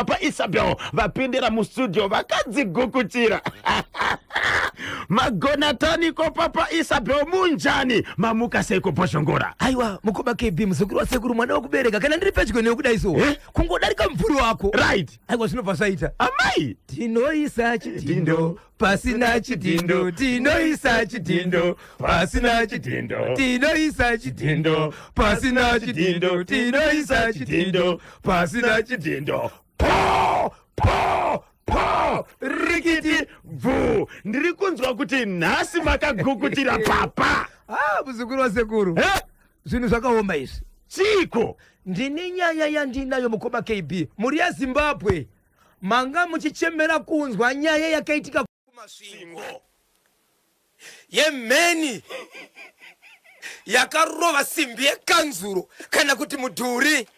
Papa Isabel vapindira mustudio vakadzigukuchira. Magonatani ko Papa Isabel munjani mamuka seiko Bhozhongora? Aiwa mukoma KB muzukuru wasekuru mwana wekubereka kana ndiri pedyo newe kudai so Eh? kungodarika mumvuri wako. Right. Aiwa zvinobva zvaita. Amai. Tinoisa chidhindo pasina chidhindo tinoisa chidhindo pasina chidhindo tinoisa chidhindo pasina chidhindo tinoisa chidhindo pasina chidhindo Po po po rikiti bvu. Ndiri kunzwa kuti nhasi makagukutira papa. Ah, muzukuru wasekuru. Eh? Zvinhu zvakaoma izvi. Chiiko? Ndine nyaya yandinayo mukoma KB. Mhuri yeZimbabwe manga muchichemera kunzwa nyaya yakaitika kuMasvingo yemheni yakarova simbi yekanzuro kana kuti mudhuri.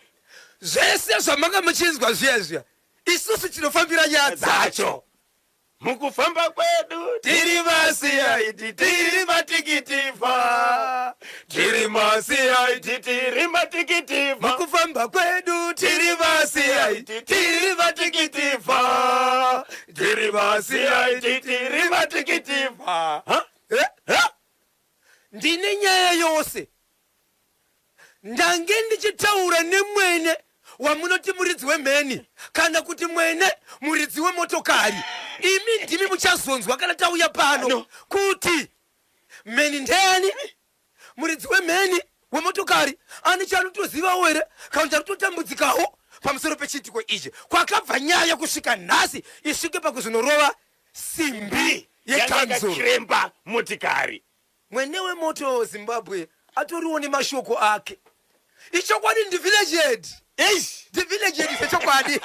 Zvese zvamanga muchinzwa zviya zviya, isusu tinofambira nyaya dzacho. Mukufamba kwedu tiri maCID, tiri matikitiva, tiri maCID, tiri matikitiva. Mukufamba kwedu tiri maCID, tiri matikitiva, tiri maCID, tiri matikitiva. Ha? Eh? Ha? Ndine nyaya yose. Ndange ndichitaura nemwene wamunoti muridzi wemheni kana kuti mwene muridzi wemotokari. Imi ndimi muchazonzwa kana tauya pano kuti mheni ndeyani, muridzi wemheni wemotokari ane chaanotozivawo here kana kuti arikutotambudzikawo pamusoro pechiitiko ichi, kwakabva nyaya kusvika nhasi isvike pakuzonorova simbi yekanzuru. Yanga motikari. Mwene wemoto Zimbabwe atoriwo nemashoko ake. Ichokwadi ndi village head. Eish. Ndi village head sechokwadi.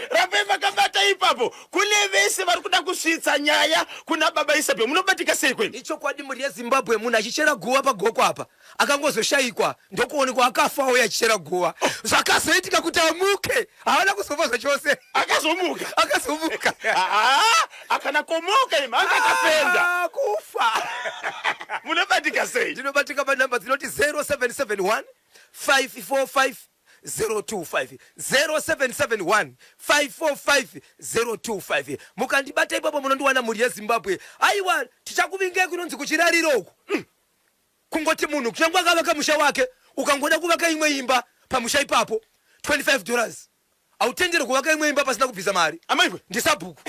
Rambai makabata ipapo. Kune vese vari kuda kusvitsa nyaya kuna baba Isabel munobatika sei kwenu? Ichokwadi mhuri yeZimbabwe munhu achichera guva pagoko apa akangozoshaikwa ndokuonekwa akafa uye achichera guva. Zvakazoitika kuti amuke haana kuzofa zvachose. Akazomuka. Akazomuka. Ah, akana komoka imi anga akafenda. Ah, kufa. Munobatika sei? Ndinobatika panhamba dzinoti 0771 545 025 0771 545 025. Mukandibata ipapo munondiwana mhuri yeZimbabwe. Aiwa tichakuvingai kunonzi kuchirariro uku. Kungoti munhu kunyange akavaka musha wake ukangoda kuvaka imwe imba pamusha ipapo 25 dollars hautendere kuvaka imwe imba pasina kubvisa mari. Amaiwe. Ndisabhuku.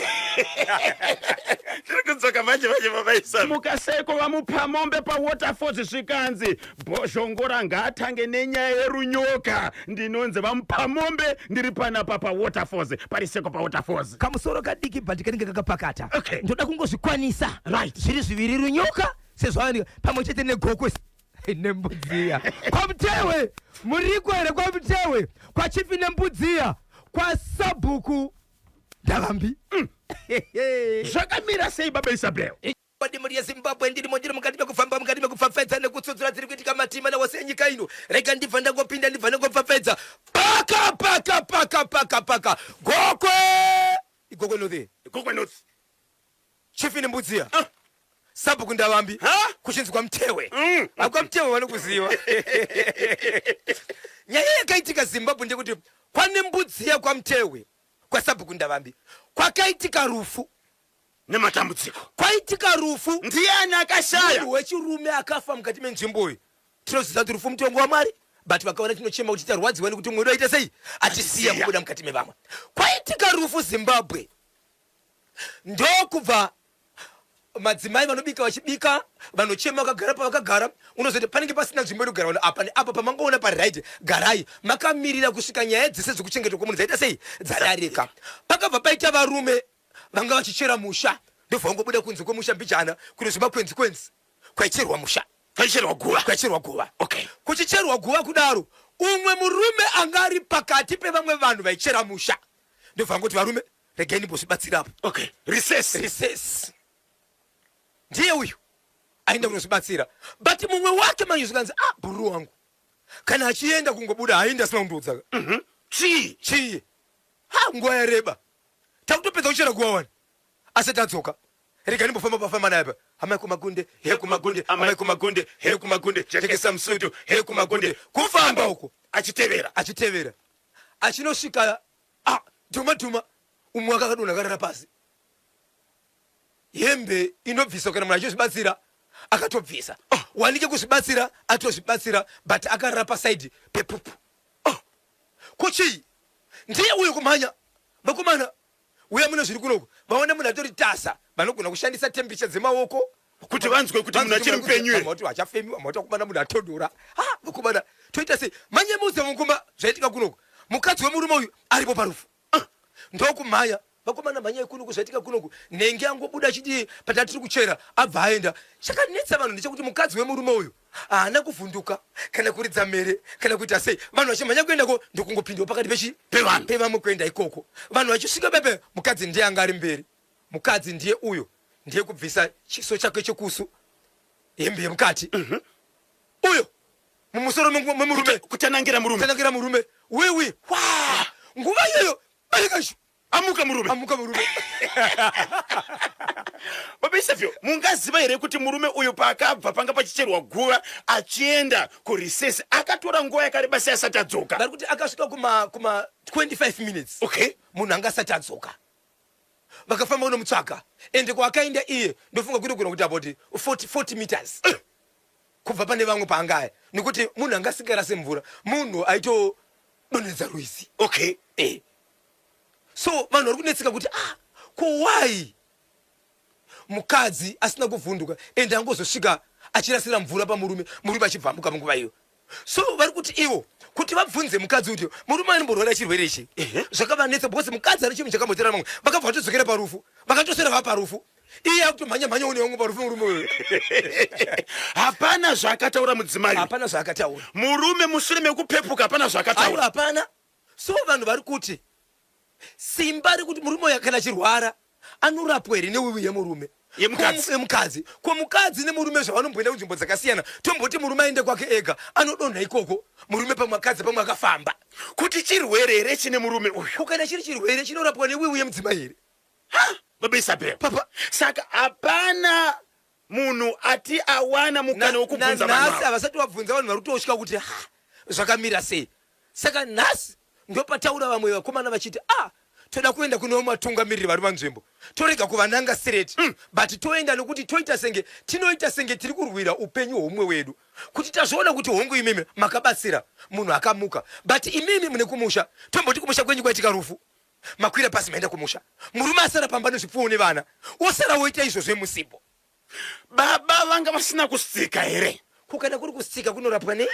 Tiri kudzoka manje manje baba Mukaseko vamupa mombe paWaterfalls zvikanzi Bhozhongora ngaatange nenyaya yerunyoka. Ndinonzi vamupa mombe ndiri panapa paWaterfalls pariseko paWaterfalls. Kamusoro kadiki but kanenge kakapakata. Okay. Ndoda kungozvikwanisa. Right. Zviri zviviri runyoka sezvawanika pamwe chete negokwe nembudziya kwamutewe muriko here kwamutewe kwachifi nembudziya kwasabhuku ndavambi Zvakamira sei baba Isabel? Kwadi mhuri yeZimbabwe ndirimo ndiri mukati mekufamba mukati mekupfapfaidza nekutsudzura dziri kuitika matima wose enyika ino rega ndibva ndangopinda ndibva ndangopfapfaidza paka paka paka paka paka Gokwe iGokwe North. Gokwe North. Chief Nembudziya. Ah. Sabhuku Ndavambi. Ha? Kuchinzi kwaMtewe. AkwaMtewe vanokuziva. Nyaya yakaitika Zimbabwe ndekuti kwaNembudziya kwaMtewe kwaSabhuku Ndavambi kwakaitika rufu. Nematambudziko. Kwaitika rufu. Ndiani akashaya? Munhu wechirume akafa mukati menzvimbo iyi. Tinoziva kuti rufu mutongo waMwari, but vakaona tinochema kuti tarwadziwa nekuti mumwe wedu aita sei? Atisiya kubuda mukati mevamwe. Kwaitika rufu Zimbabwe. Ndokubva madzimai vanobika vachibika, vanochema vakagara pavakagara. Unozoti panenge pasina nzvimbo inogara vanhu apa neapa, pamangoona pari right garai makamirira kusvika nyaya dzese dzekuchengetwa kwemunhu dzaita sei dzadarika. Pakabva paita varume vanga vachichera musha, ndobva vangobuda kunze kwemusha mbijana kune zvimakwenzi kwenzi kwaicherwa musha, kwaicherwa guva, kwaicherwa guva. Okay. Kuchicherwa guva kudaro, umwe murume anga ari pakati pevamwe vanhu vaichera musha, ndobva angoti varume regai ndimbozvibatsira apo. Okay. Recess. Recess. Ndiye uyu aenda kunozvibatsira, but mumwe wake manje zvikanzi ah, bhururu wangu kana achienda kungobuda haindi asina kundiudza. Chii? Chii? Ha, nguva yareba, takutopedza kuchera guva wani asati adzoka. Rega ndimbofamba pafamba naye apa. Amai kumagunde, he kumagunde, amai kumagunde, he kumagunde, jekesa musutu, he kumagunde. Kufamba uko achitevera, achitevera, achinosvika ah, Dhuma dhuma, umwe wake akadonha akarara pasi. Hembe inobviswa kana munhu achizvibatsira akatobvisa. Oh. Wanike kuzvibatsira atozvibatsira but akarara pasaidi pepupu. Oh. Ko chii? Ndiye uyo kumhanya. Vakomana uya mune zviri kunoku vaona munhu atori tasa vanogona kushandisa temperature dzemaoko kuti vanzwe kuti munhu achiri mupenyu here vamwe vachafemi vamwe vatakubana munhu atodora ha vakomana toita sei manye muudze mukoma zvaitika kunoku mukadzi wemurume uyu aripo parufu ah, ndokumhanya vakomana mhanyai kunoku zvaitika kunoku nenge angobuda achiti patatiri kuchera abva aenda chakanetsa vanhu ndechekuti mukadzi wemurume uyu haana kuvhunduka kana kuridza mhere kana kuita sei vanhu vachimhanya kuendako ndokungopindwa pakati pechi pevanhu pevamwe kuenda ikoko vanhu vachisvika pepe mukadzi ndiye anga ari mberi mukadzi ndiye uyo ndiye kubvisa chiso chake chekusu hembe yemukati mhm. uyo mumusoro memurume kutanangira murume kutanangira murume wiwi wa nguva iyoyo barikashu amuka murume amuka murume baba Isavio mungaziva here kuti murume uyu paakabva panga pachicherwa guva achienda kurecess akatora nguva yakareba sei asati adzoka vari kuti akasvika kuma kuma 25 minutes okay munhu anga asati adzoka vakafamba kunomutsvaga ende kwaakaenda iye ndofunga kunogona kuti about 40, 40 meters eh. kubva pane vamwe paangaya nekuti munhu anga asingarase mvura munhu aitodonhedza rwizi okay eh. So vanhu vari kunetseka kuti ah ko why mukadzi asina kuvhunduka and angozosvika achirasira mvura pamurume murume achibva amuka munguva iyo so vari kuti ivo kuti vabvunze mukadzi kuti murume anomborwara chirwere ichi zvakavanetsa because mukadzi ane chinhu chakambotera mamwe vakabva vatodzokera parufu vakatoswera vava parufu iye akutomhanya mhanya une wangu parufu murume uyu hapana zvaakataura mudzimai hapana zvaakataura murume mushure mekupepuka hapana zvaakataura hapana So vanhu vari kuti simba rekuti murume uyu kana achirwara anorapwa here newiwi yemurume yemukadzi ko mukadzi nemurume zvavanomboenda kunzvimbo dzakasiyana tomboti murume aende kwake ega anodonha ikoko murume pamwe akadzi pamwe akafamba kuti chirwere here chine murume uyu ko kana chiri chirwere chinorapwa newiwi yemudzimai here baba Isabel papa saka hapana munhu ati awana mukana wekubvunza vanhu ava. Havasati vabvunza vanhu vari kutotya kuti ha zvakamira sei. Saka nhasi ndopataura vamwe vakomana vachiti ah toda kuenda kune vamwe vatungamiriri vari panzvimbo torega kuvananga straight mm. but toenda nokuti toita senge tinoita senge tiri kurwira upenyu hweumwe wedu kuti tazviona kuti hongu imimi makabatsira munhu akamuka but imimi mune kumusha tomboti kumusha kwenyu kwaitika rufu makwira pasi maenda kumusha murume asara pamba nezvipfuwo nevana osara woita izvo zvemusipo baba vanga vasina kusika here kukana kuri kusika kunorapwa nei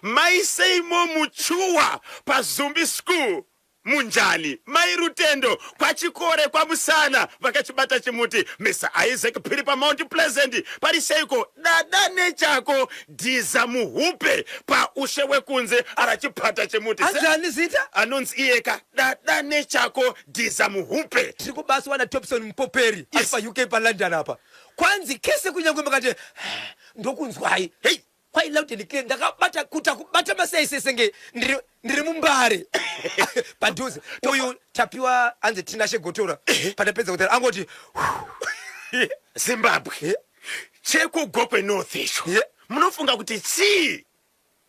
mai seimo muchuwa pazumbi school munjani mai rutendo kwachikore kwamusana vakachibata chimuti mr isaac phiri pamount pleasant pari seiko dada nechako Dhiza muhupe paushe wekunze arachipata chemuti. Hanzi ani zita? Anonzi iyeka dada nechako dhiza muhupe. Tiri kubaswa naTopson Mupoperi ari paUK paLondon apa. Kwanzi kese kunyange makati ndokunzwai. Hey. Kwai loud and clear ndakabata kuta kubata masai senge ndiri ndiri mumbare padhuze. Uyu Tapiwa anzi Tinashe Gotora patapedza kutaura angoti Zimbabwe. Chekugokwe North icho. Yeah. Munofunga kuti chii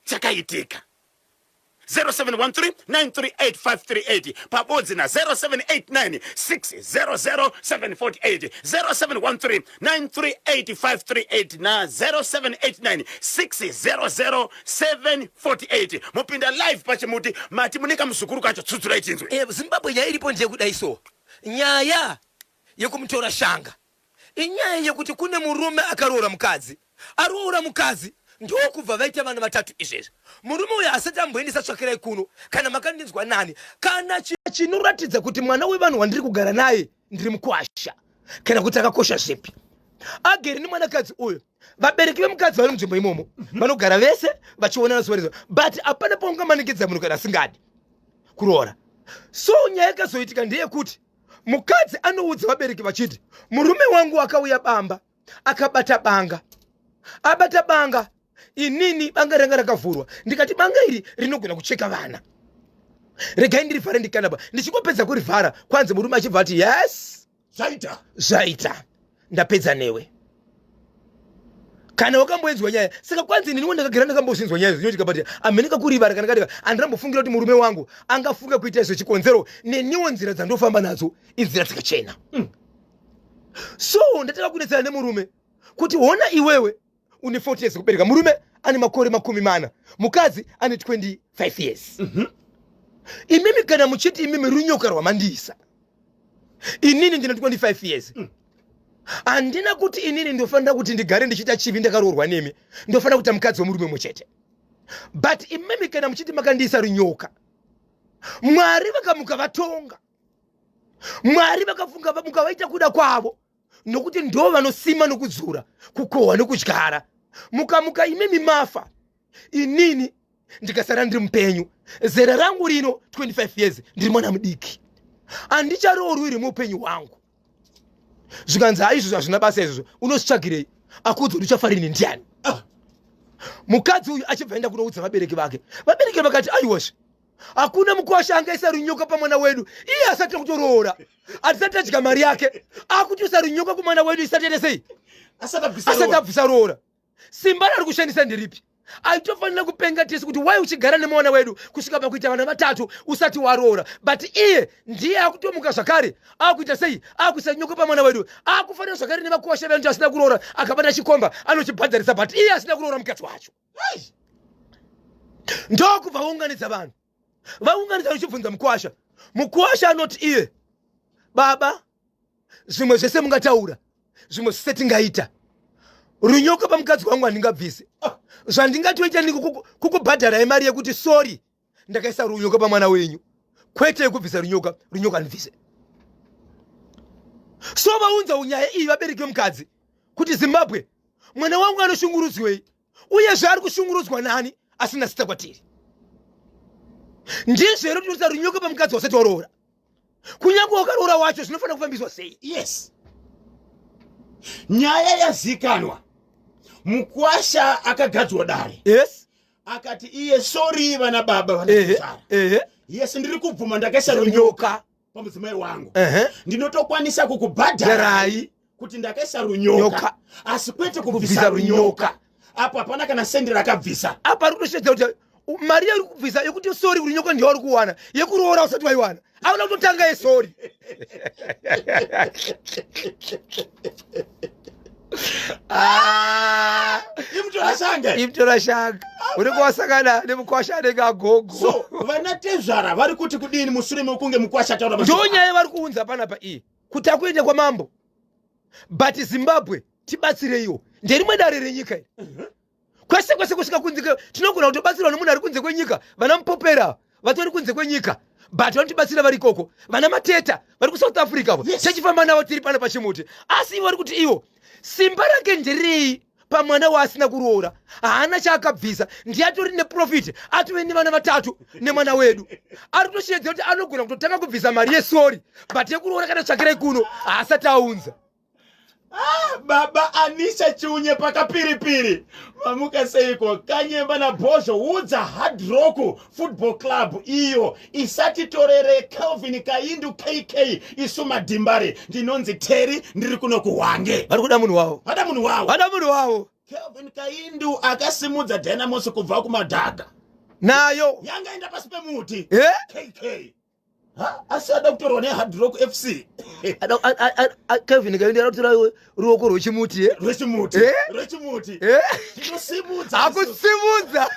chakaitika? 0713938538 pabodzi na 0789600748 0713938538 na 0789600748 mopinda live pachimuti mati mune kamuzukuru kacho tsutsurai tinzwe. Eh, Zimbabwe nyaya iripo ndeyekudai so nyaya yekumutora shanga Inyaya yekuti kune murume akaroora mukadzi, aroora mukadzi ndokubva vaita vana vatatu izvezvi. Murume uyu asati amboendesa tsvakirai kuno kana makandinzwa nani kana chinoratidza kuti mwana wevanhu wandiri kugara naye ndiri mukwasha kana kuti akakosha zvipi. Agere nemwanakadzi uyu, vabereki vemukadzi vari munzvimbo imomo mhm. vanogara vese vachionana zuva nezuva, but hapana paungamanikidza munhu kana asingadi kuroora. So nyaya yakazoitika ndeyekuti Mukadzi anoudza vabereki vachiti murume wangu akauya bamba akabata banga abata banga inini banga ranga rakavhurwa ndikati banga iri rinogona kucheka vana regai ndirivhare ndikanaba ndichingopedza kurivhara kwanzi murume achibva ati yes zvaita zvaita ndapedza newe. Kana wakamboinzwa nyaya, saka kwanzi ininiwo ndakagara ndakambozvinzwa nyaya izvo, but amene kakurivara kana kadika andirambofungira kuti murume wangu angafunga kuita izvo. Chikonzero, neniwo nzira dzandofamba nadzo inzira dzakachena. So ndatanga kunetsana nemurume kuti hona, iwewe une 40 years kubereka, murume ane makore 40, mukadzi ane 25 years. Imimi kana muchiti imimi runyoka rwamandiisa, inini ndine 25 years. Handina kuti inini ndofanira kuti ndigare ndichiita chivi ndakaroorwa nemi, ndofanira kuita mukadzi wemurume mumwe chete. But imimi kana muchiti makandiisa runyoka, Mwari vakamuka vatonga, Mwari vakafunga vamuka vaita kuda kwavo, nokuti ndo vanosima nokudzura, kukohwa nokudyara. Mukamuka imimi mafa, inini ndikasara ndiri mupenyu, zera rangu rino 25 years, ndiri mwana mudiki, handicharoorwi muupenyu hwangu. Zvikanzi, haizvozvo hazvina basa izvozvo, unozvitsvagirei? Akuudza kuti uchafarini ndiani? Ah. Mukadzi uyu achibva enda kunoudza vabereki vake. Vabereki vakati, aiwazve, hakuna mukwasha angaisa runyoka pamwana wedu iye asati kutoroora, hatisati tadya mari yake, akutoisa runyoka kumwana wedu isati ete sei, asati abvisa roora. Simba rari kushandisa nderipi? Aitofanira kupenga tese kuti wai uchigara nemwana wedu kusvika pakuita vana vatatu usati waroora? But iye ndiye akutomuka zvakare, akuita sei, akuisa nyoka pamwana wedu. Akufanira zvakare nevakuwasha vedu asina kuroora, akabata chikomba anochibhadharisa, but iye asina kuroora mukadzi wacho. Ndokubva vaunganidza vanhu, vaunganidza vachibvunza mukuwasha. Mukuwasha anoti iye, baba, zvimwe zvese mungataura, zvimwe zvese tingaita, runyoka pamukadzi wangu handingabvisi. Ah, zvandingatoita ni kukubhadharai mari yekuti sorry, ndakaisa runyoka pamwana wenyu, kwete yekubvisa runyoka. Runyoka handibvise. So vaunza unyaya iyi vabereki vemukadzi kuti, Zimbabwe, mwana wangu anoshungurudzwei? Uyezve ari kushungurudzwa nani asina zita kwatiri? Ndizvo here kuti unoisa runyoka pamukadzi wasati waroora? Kunyange wakaroora wacho, zvinofanira kufambiswa sei? Yes, nyaya yazikanwa. Mukwasha akagadzwa dare. Akati iye, sorry vana baba, vanatezvara, yes, ndiri kubvuma ndakaisa runyoka pamudzimai wangu. Ndinotokwanisa kukubhadharai kuti ndakaisa runyoka, asi kwete kubvisa runyoka. Apo hapana kana sendi rakabvisa. Apa ari kutosvedza kuti mari yauri kubvisa yekuti sorry runyoka ndiyo uri kuwana, yekuroora usati waiwana. Auna kutotanga yesorry. Ah, imutora shanga. Imutora shanga, unenge wasangana nemukwasha anenge agogo. So vana tezvara vari kuti kudini mushure mekunge mukwasha ataura? Ndo nyaya vari kuunza panapa iyi kuti akuende kwamambo. But Zimbabwe, tibatsireiwo, nderimwe dare renyika iri. Kwese kwese kusvika kunze, tinogona kutobatsirwa nemunhu ari kunze kwenyika. Vana Mupopera vatori kunze kwenyika, but vanotibatsira vari ikoko. Vana Mateta vari kuSouth Africa vo, tichifamba navo tiri pano pachimuti. Asi ivo vari kuti ivo simba rake nderei pamwana waasina kuroora? Haana chaakabvisa, ndiye atori neprofit, atove nevana vatatu nemwana wedu. Ari kutoshedzera kuti anogona kutotanga kubvisa mari yesorry, but yekuroora kana tsvakirai kuno haasati aunza. Ah, baba Anisha Chiunye pakapiripiri, mamuka seiko? Kanyemba naBhozho, udza Hard Rock Football Club iyo isatitorere Kelvin Kaindu KK, isu Madhimbare. Ndinonzi Terry, ndiri kuno kuHwange. Vari kuda munhu wavo. Vada munhu wavo. Vada munhu wavo. Kelvin Kaindu akasimudza Dynamos kubva kumadhaga. Nayo. Yanga enda pasi pemuti. Eh? KK. Ha, asi ada kutorwa neHard Rock FC. Kelvin Kaindu ada kutora ruoko rwechimuti, eh? Rwechimuti. Eh? Rwechimuti. Eh? Tinosimudza. Akusimudza.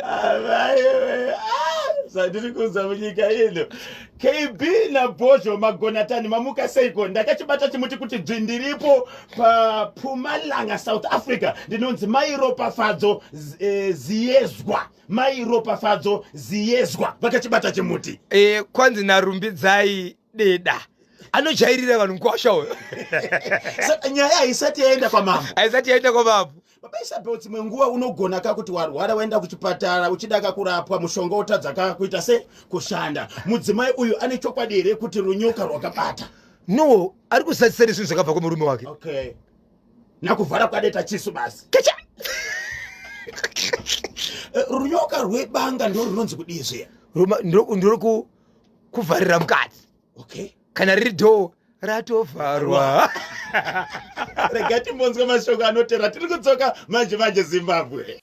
Avaiwe, ah, zvandiri kuudza munyika ino. KB naBhozho Magonatani, mamuka seiko? Ndakachibata chimuti kuti dzvi, ndiripo paPumalanga, South Africa. Ndinonzi Mai Ropafadzo Ziyezwa. Mai Ropafadzo Ziyezwa vakachibata chimuti. Kwanzi naRumbidzai Deda, anojairira vanhu mukwasha uyo. Saka nyaya haisati yaenda kwamambo. Haisati yaenda kwamambo. Baba Isabel, dzimwe nguva unogona ka kuti warwara, waenda kuchipatara uchida ka kurapwa, mushonga wotadza ka kuita se kushanda. Mudzimai uyu ane chokwadi here kuti runyoka rwakabata? No, ari kuzadzisa nezvinhu zvakabva kumurume wake. Okay, nakuvhara kwadeta chisu basi. Kecha. Runyoka rwebanga ndo runonzi kudii zviya? Ndiro kuvharira mukati. Kana riri dhoo. Ratovharwa. Rega timbonzwa mashoko anotera. Tiri kudzoka manje manje, Zimbabwe.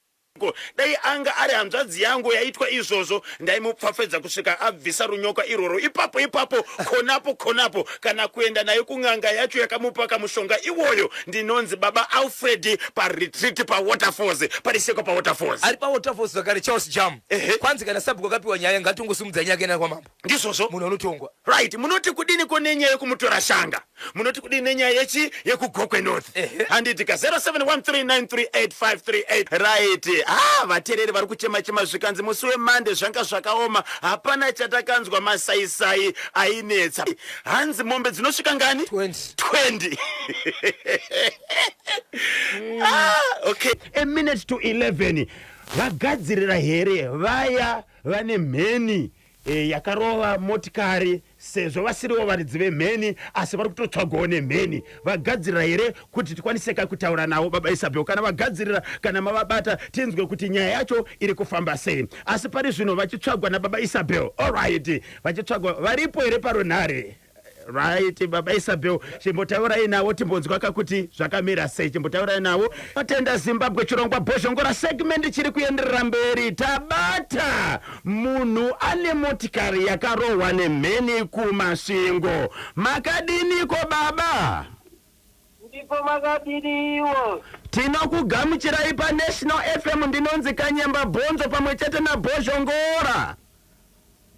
Dai anga ari hanzvadzi yangu yaitwa izvozvo, ndaimupfapfedza kusvika abvisa runyoka irworwo ipapo ipapo, konapo konapo, kana kuenda naye kun'anga yacho yakamupa kamushonga iwoyo. Ndinonzi Baba Alfred paRetreat paWaterfalls, pariseko paWaterfalls. Ari paWaterfalls zvakare, Charles Jam. Kwanzi kana sabhuku akapiwa nyaya, ngatongosimudza nyaya kuenda kwamambo. Ndizvozvo. Munhu anotongwa. Right, munoti kudini ko nenyaya yekumutora shanga? Munoti kudini nenyaya yechi yekuGokwe North? Handiti ka 0713938538. Right, ah, vateereri vari kuchema chema, zvikanzi musi wemande zvanga zvakaoma, hapana chatakanzwa, masaisai ainetsa. Hanzi mombe dzinosvika ngani? 20. 20. Ah, okay, a minute to 11. Vagadzirira here vaya vane mheni yakarova motikari, sezvo vasiriwo varidzi vemheni asi vari kutotsvagawo nemheni? Vagadzirira here kuti tikwaniseka kutaura navo, Baba Isabel? Kana vagadzirira, kana mavabata, tinzwe kuti nyaya yacho iri kufamba sei. Asi pari zvino vachitsvagwa naBaba Isabel. Alright, vachitsvagwa, varipo here parunhare? Right, Baba Isabel, chimbotaurai navo timbonzwaka kuti zvakamira sei. Chimbotaurai navo. Tenda Zimbabwe, chirongwa Bhozhongora segment chiri kuenderera mberi. Tabata munhu ane motikari yakarohwa nemheni kuMasvingo. Makadiniko, baba? Ndipo, makadiniwo? Tinokugamuchirai paNational FM. Ndinonzi Kanyemba Bhonzo pamwe chete naBhozhongora.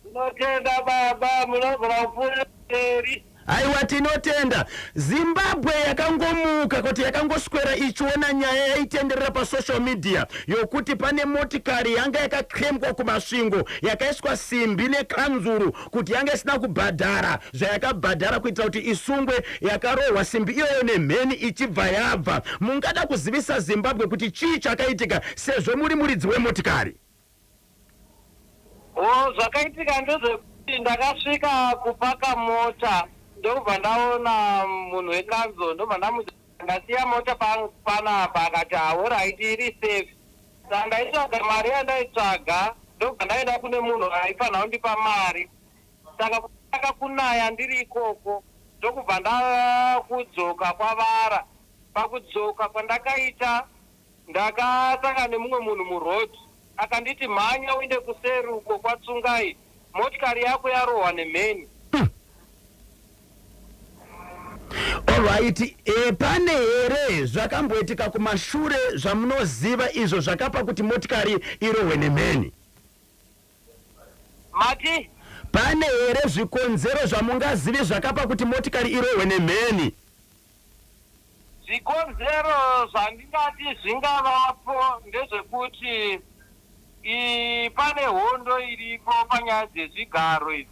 Tinotenda baba, munogona kupfuurira mberi. Aiwa, tinotenda. Zimbabwe yakangomuka kuti yakangoswera ichiona nyaya yaitenderera pasocial media yokuti pane motikari yanga yakakremwa kuMasvingo, yakaiswa simbi nekanzuru kuti yanga isina kubhadhara zvayakabhadhara kuitira kuti isungwe. Yakarohwa simbi iyoyo nemheni ichibva yabva. Mungada kuzivisa Zimbabwe kuti chii chakaitika, sezvo muri muridzi wemotikari? O, zvakaitika ndezvekuti ndakasvika kupaka mota, ndobva ndaona munhu wekanzo, ndobva ndamuti ndasiya mota panapa. Akati, "Alright, iri safe." Saka ndaitsvaga mari yandaitsvaga, ndobva ndaenda kune munhu aifanira kundipa mari. Saka kutanga kunaya ndiri ikoko, ndokubva ndakudzoka kwavara. Pakudzoka kwandakaita, ndakasangana nemumwe munhu muroad, akanditi, "Mhanya uende kuseri uko kwaTsungai, motikari yako yarohwa nemheni." Alright, pane here zvakamboitika kumashure zvamunoziva izvo zvakapa kuti motikari irohwe nemheni? Mati? Pane here zvikonzero zvamungazivi zvakapa kuti motikari irohwe nemheni? Zvikonzero zvandingati zvingavapo ndezvekuti pane hondo iripo panyaya dzezvigaro idzi.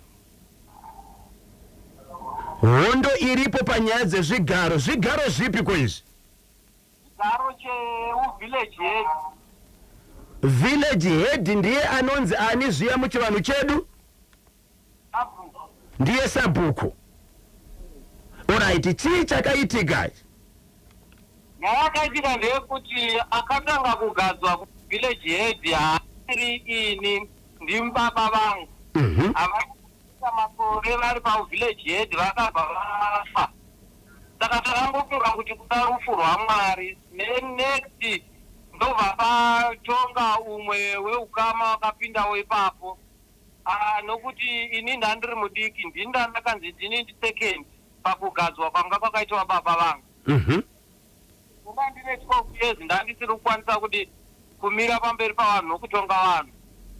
Hondo iripo panyaya dzezvigaro. Zvigaro zvipi ko izvi? Chigaro cheuvillage head. Village head ndiye anonzi ani zviya muchivanhu chedu? Sabhuku. Ndiye sabhuku. Alright, chii chakaitika? Nyaya yakaitika ndeyekuti akatanga kugadzwa kuvillage head haasiri ini, ndimubaba vangu. Havana makore vari pauvillage head, vakabva vafa. Saka takangofunga kuti kuda rufu rwaMwari. Nenext ndobva patonga umwe weukama wakapindawo ipapo. Ah, nokuti ini ndandiri mudiki, ndini ndandakanzi ndini ndisecond pakugadzwa kwanga kwakaitwa baba vangu. Nguva ndine 12 years, ndandisiri kukwanisa kuti kumira pamberi pavanhu nokutonga vanhu.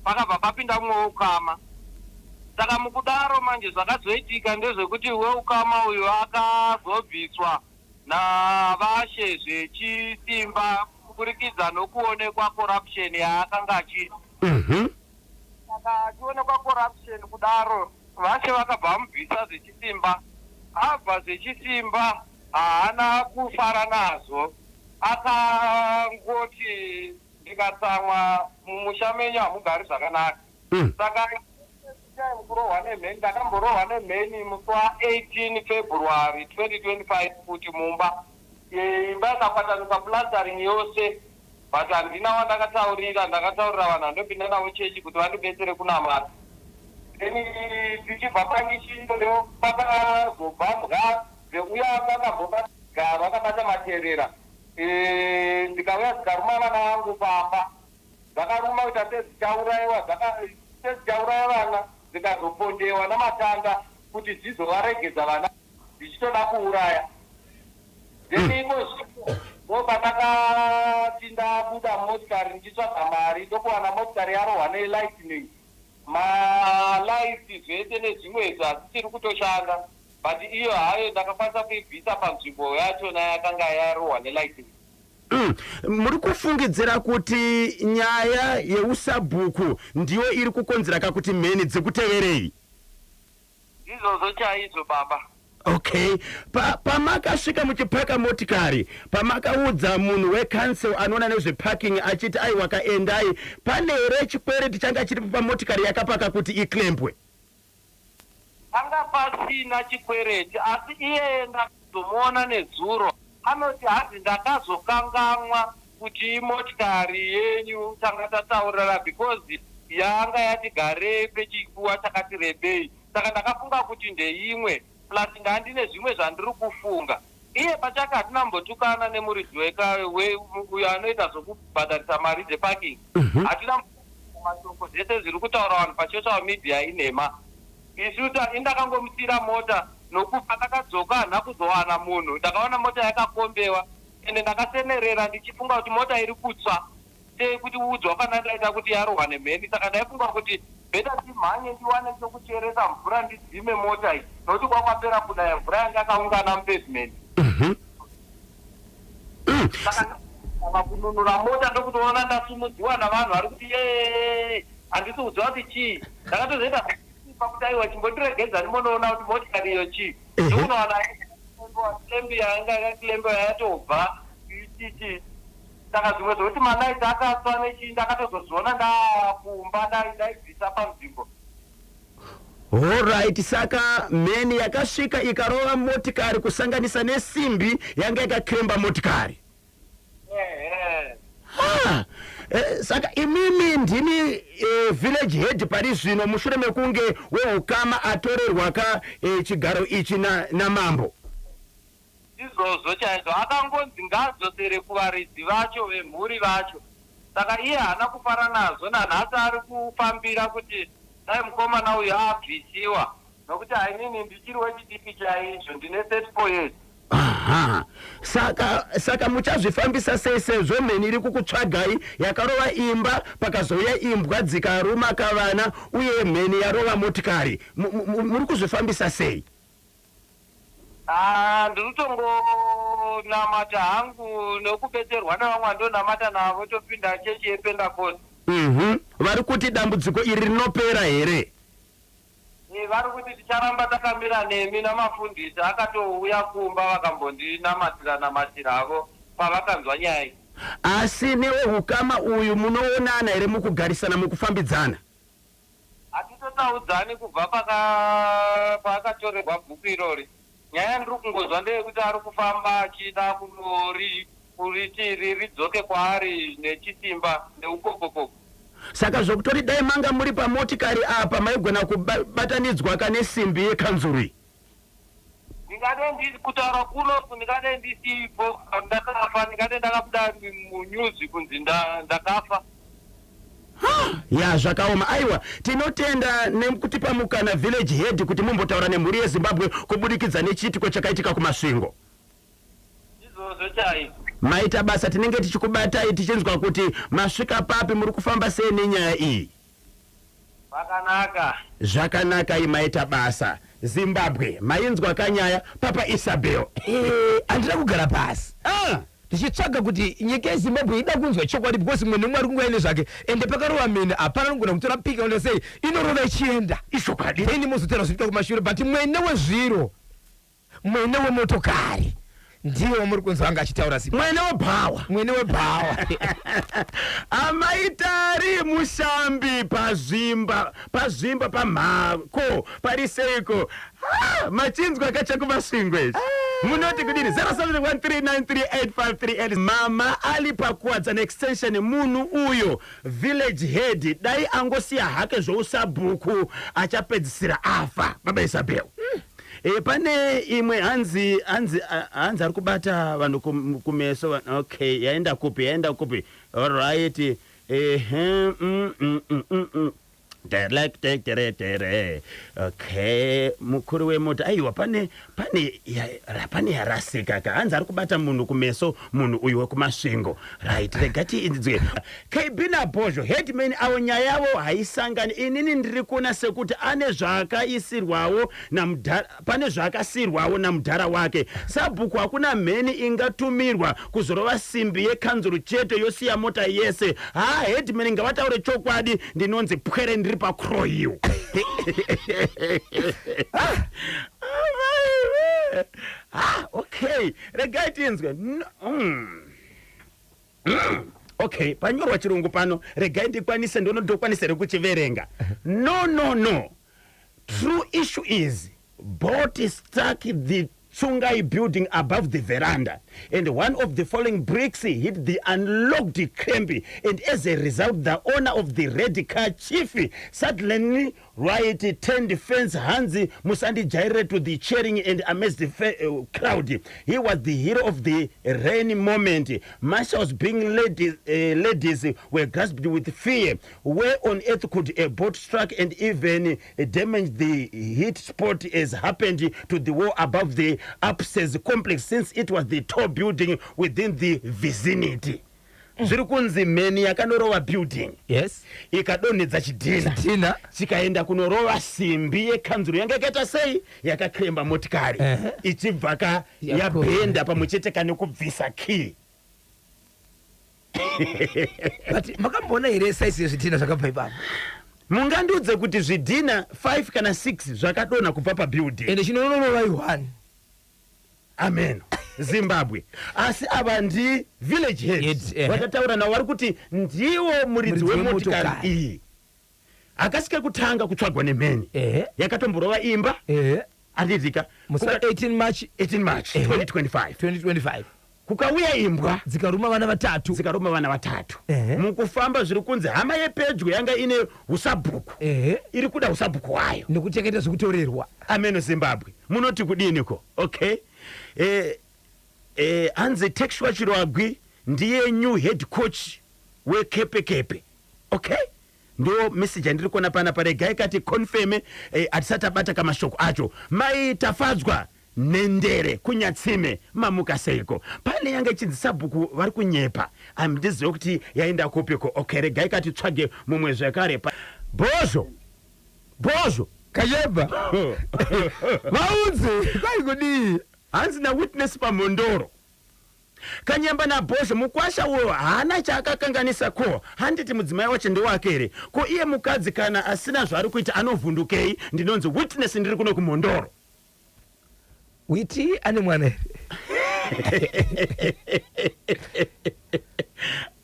Pakabva papinda mumwe weukama. Saka mukudaro manje, zvakazoitika ndezvekuti weukama uyu akazobviswa navashe zvechisimba kuburikidza nokuonekwa corruption yaakanga achiita. Saka achionekwa corruption kudaro, vashe vakabva vamubvisa zvechisimba. Abva zvechisimba, haana kufara nazvo, akangoti, "Ndikatsamwa mumusha menyu hamugari zvakanaka." Saka time kurohwa nemheni, ndakamborohwa nemheni musi wa18 February 2025 kuti mumba, imba yakakwatanuka, plastering yose, but handina wandakataurira. Ndakataurira vanhu vandopinda navo chechi kuti vandibetsere kunamata. Then tichibva pangishiyo, pakazobva mbwa. Uya anga akambobata garo akabata materera dzikauya dzikaruma vana vangu pamba. Dzakaruma kuita sedzichauraiwa sedzichauraya vana dzikazopondewa namatanda kuti dzizovaregedza vana dzichitoda kuuraya. Then iko zvino ndopandakati ndabuda mumotikari ndichitsvaga mari ndokuwana motikari yarohwa nelightning. Malights zvese nezvimwe izvo hazvichiri kutoshanda but iyo hayo ndakakwanisa kuibvisa panzvimbo yachona yakanga yarohwa nelightning. Muri kufungidzira kuti nyaya yeusabhuku ndiyo iri kukonzera kakuti mheni dzikuteverei? Ndizvozvo chaizvo baba. Okay. Pa, pamakasvika muchipaka motikari, pamakaudza munhu wecouncil anoona nezveparking achiti aiwa kaendai, pane here chikwereti changa chiripo pamotikari yakapaka kuti iclempwe? Panga pasina chikwereti asi iyeye ndakazomuona nezuro anoti hanzi ndakazokangamwa kuti imotikari yenyu tanga tataurirana because yanga yati garei pechinguva chakati rebei saka ndakafunga kuti ndeimwe plus ndandine zvimwe zvandiri kufunga. Iye pachake hatina kumbotukana nemuridzi uyo anoita zvokubhadharisa mari dzeparking. Hatina mashoko zvese zviri kutaura vanhu pasocial media inhema. Isu indakangomusiyira mota nokuti pandakadzoka handina kuzowana munhu. Ndakaona mota yakakombewa ende ndakasenerera ndichifunga kuti mota iri kutsva sekuti udzwa kwandanga ndaita kuti yarohwa nemheni saka ndaifunga kuti better ndimhanye ndiwane chokucheresa mvura ndidzime mota iyi nokuti kwakwapera kunaya mvura yanga yakaungana mupavement. Saka kununura mota ndokutoona ndasumudziwa navanhu vari kuti yee handisi kuziva kuti chii. Ndakatozoita pakuti aiwa chimbondiregedza ndimbonoona kuti motikari iyo chii. Ndokunowana clamp yanga yakaclampiwa yatobva ichichi. Saka zvimwe zvokuti malights akatsva nechii ndakatozozviona ndakumba ndaibvisa panzvimbo. Alright, saka mheni yakasvika ikarova motikari kusanganisa nesimbi yanga yakakremba motikari. Ehe. Ah, saka imimi ndimi village head pari zvino mushure mekunge weukama atorerwa ka chigaro ichi namambo. Izvozvo chaizvo akangonzi ngaadzosere kuvaridzi vacho vemhuri vacho. Saka iye haana kufara nazvo nanhasi ari kufambira kuti dai mukomana uyu abvisiwa nokuti hainini ndichiri wechidiki chaizvo ndine 34 years. Aha. Saka muchazvifambisa sei sezvo mheni iri kukutsvagai yakarova imba pakazouya imbwa dzikaruma kavana uye mheni yarova motikari. Muri kuzvifambisa sei? Ah, ndiri kutongonamata hangu nokubetserwa nevamwe vandonamata navo topinda chechi yePentecost. Vari kuti dambudziko iri rinopera here? Vari kuti ticharamba takamira nemi namafundisi akatouya kumba vakambondinamatira namatira havo pavakanzwa nyaya iyi. Asi neweukama uyu munoonana here mukugarisana mukufambidzana? Hatitotaudzani kubva paakatorerwa bhuku irori. Nyaya yandiri kungozwa ndeyekuti ari kufamba achida kuriti ridzoke kwaari nechisimba neukokokoko. Saka zvokutori dai manga muri pamotikari apa maigona kubatanidzwa kane simbi yekanzuru iyi. Ndingadai kutaura kuno ndingadai ndisipo ndakafa ndingadai ndakabuda munyuzi kunzi ndakafa. Ya, zvakaoma. Aiwa, tinotenda nekutipa mukana village head kuti mumbotaura nemhuri yeZimbabwe kubudikidza nechiitiko chakaitika kuMasvingo. Izvozvo chaizvo. Maita basa, tinenge tichikubatai tichinzwa kuti masvika papi, muri kufamba sei nenyaya iyi. Zvakanaka. Zvakanaka, maita basa. Zimbabwe, mainzwa kanyaya papa Isabel. Handina kugara pasi ndichitsvaga kuti nyika yeZimbabwe ida kunzwa chokwadi because mumwe nemumwe ari kunguva ine zvake ende pakarova mheni hapana anogona kutora pika unda sei inorova ichienda. Izvokwadi. Then mozotera zvinoita kumashure but mwene wezviro, mwene wemotokari ndiye wamuri kunzwa anga achitaura Zimbabwe. Mwene webhawa. Mwene webhawa. Amaitari Mushambi pazvimba pazvimba pamhako pari seiko? Ah, machinzwa kachakuMasvingo ichi munoti kudini? 0713938538. Mama ali paKuwadzana Extension, munhu uyo village head dai angosiya hake zvousabhuku achapedzisira afa. Baba Isabel. Pane imwe hanzi hanzi hanzi ari kubata vanhu kumeso. Okay, yaenda kupi? Yaenda kupi? Alright, ehe, tere. Okay, mukuru wemota. Aiwa, pane yarasika ka. Hanzi ari kubata munhu kumeso, munhu uyu wekuMasvingo. Right, rega tiinzwe. KB naBhozho, headman avo, nyaya yavo haisangani. Inini ndiri kuona sekuti ane zvaakaisirwawo namudhara, pane zvaakasirwawo namudhara wake sabhuku. Hakuna mheni ingatumirwa kuzorova simbi yekanzuru chete, yosiya mota yese. Ha, headman ngavataure chokwadi. Ndinonzi Pwere, ndiri paCrowhill. Ah, okay, regai tinzwe. Okay, panyorwa chirungu pano, regai ndikwanise, ndonotokwanisa here kuchiverenga? No, no, no. True issue is bolt struck the Tsungai building above the veranda, and one of the falling bricks hit the unlocked clamp, and as a result the owner of the red car, chief, suddenly right turned fence. Hanzi musandijairire. To the cheering and amazed crowd, he was the hero of the rainy moment. Marshals being ladies, ladies were grasped with fear. Where on earth could a bolt struck and even damage the hit spot as happened to the wall above the upstairs complex, since it was the tall building within the vicinity? Zviri kunzi mheni yakanorova building, ikadonhedza chidhina, Tina. Chikaenda kunorova simbi yekanzuro yanga yakaita sei, yakakremba motikari, ichibva ka yabhenda pamwe chete kane kubvisa key. But makamboona here size yezvidhina zvakabva ipapo? Mungandiudze kuti zvidhina 5 kana 6 zvakadonha kubva pabuilding? Ende chinonorova i1. Amen, Zimbabwe. Asi ava ndi village head. Head, ehe. Vakataura navo vari kuti ndiwo muridzi Muridzi wemotikari wemotikari. iyi. Hakasi kekutanga kutsvagwa nemheni. Yakatomborova imba, handitika? Musi wa 18 March. 18 March 2025. 2025. Kukauya imbwa, dzikaruma vana vatatu. Dzikaruma vana vatatu. Mukufamba, zviri kunzi hama yepedyo yanga ine usabhuku iri kuda usabhuku hwayo nekuchengeta zvekutorerwa. Ameno, Zimbabwe, munoti kudiniko? Okay, hanzi Texua Chirwagwi ndiye new head coach weKepekepe. Okay, ndo message yandiri kuona panapa. Regai kati confirm, hatisati abata kamashoko acho. Mai Tafadzwa Nendere kuNyatsime, mamuka seiko? Pane yanga ichinzi sabhuku vari kunyepa, handizive kuti yaenda kupiko. Okay, regai kati tsvage mumwe zvekare. Bhozho, Bhozho. Kanyemba, vaudze kwai kudii? Hanzi naWitness paMhondoro, Kanyemba naBhozho, mukwasha uyo haana chaakakanganisa. Ko handiti mudzimai wacho ndewake here? Ko iye mukadzi kana asina zvaari kuita anovhundukei? Ndinonzi Witness, ndiri kuno kuMhondoro. Witi ane mwana here?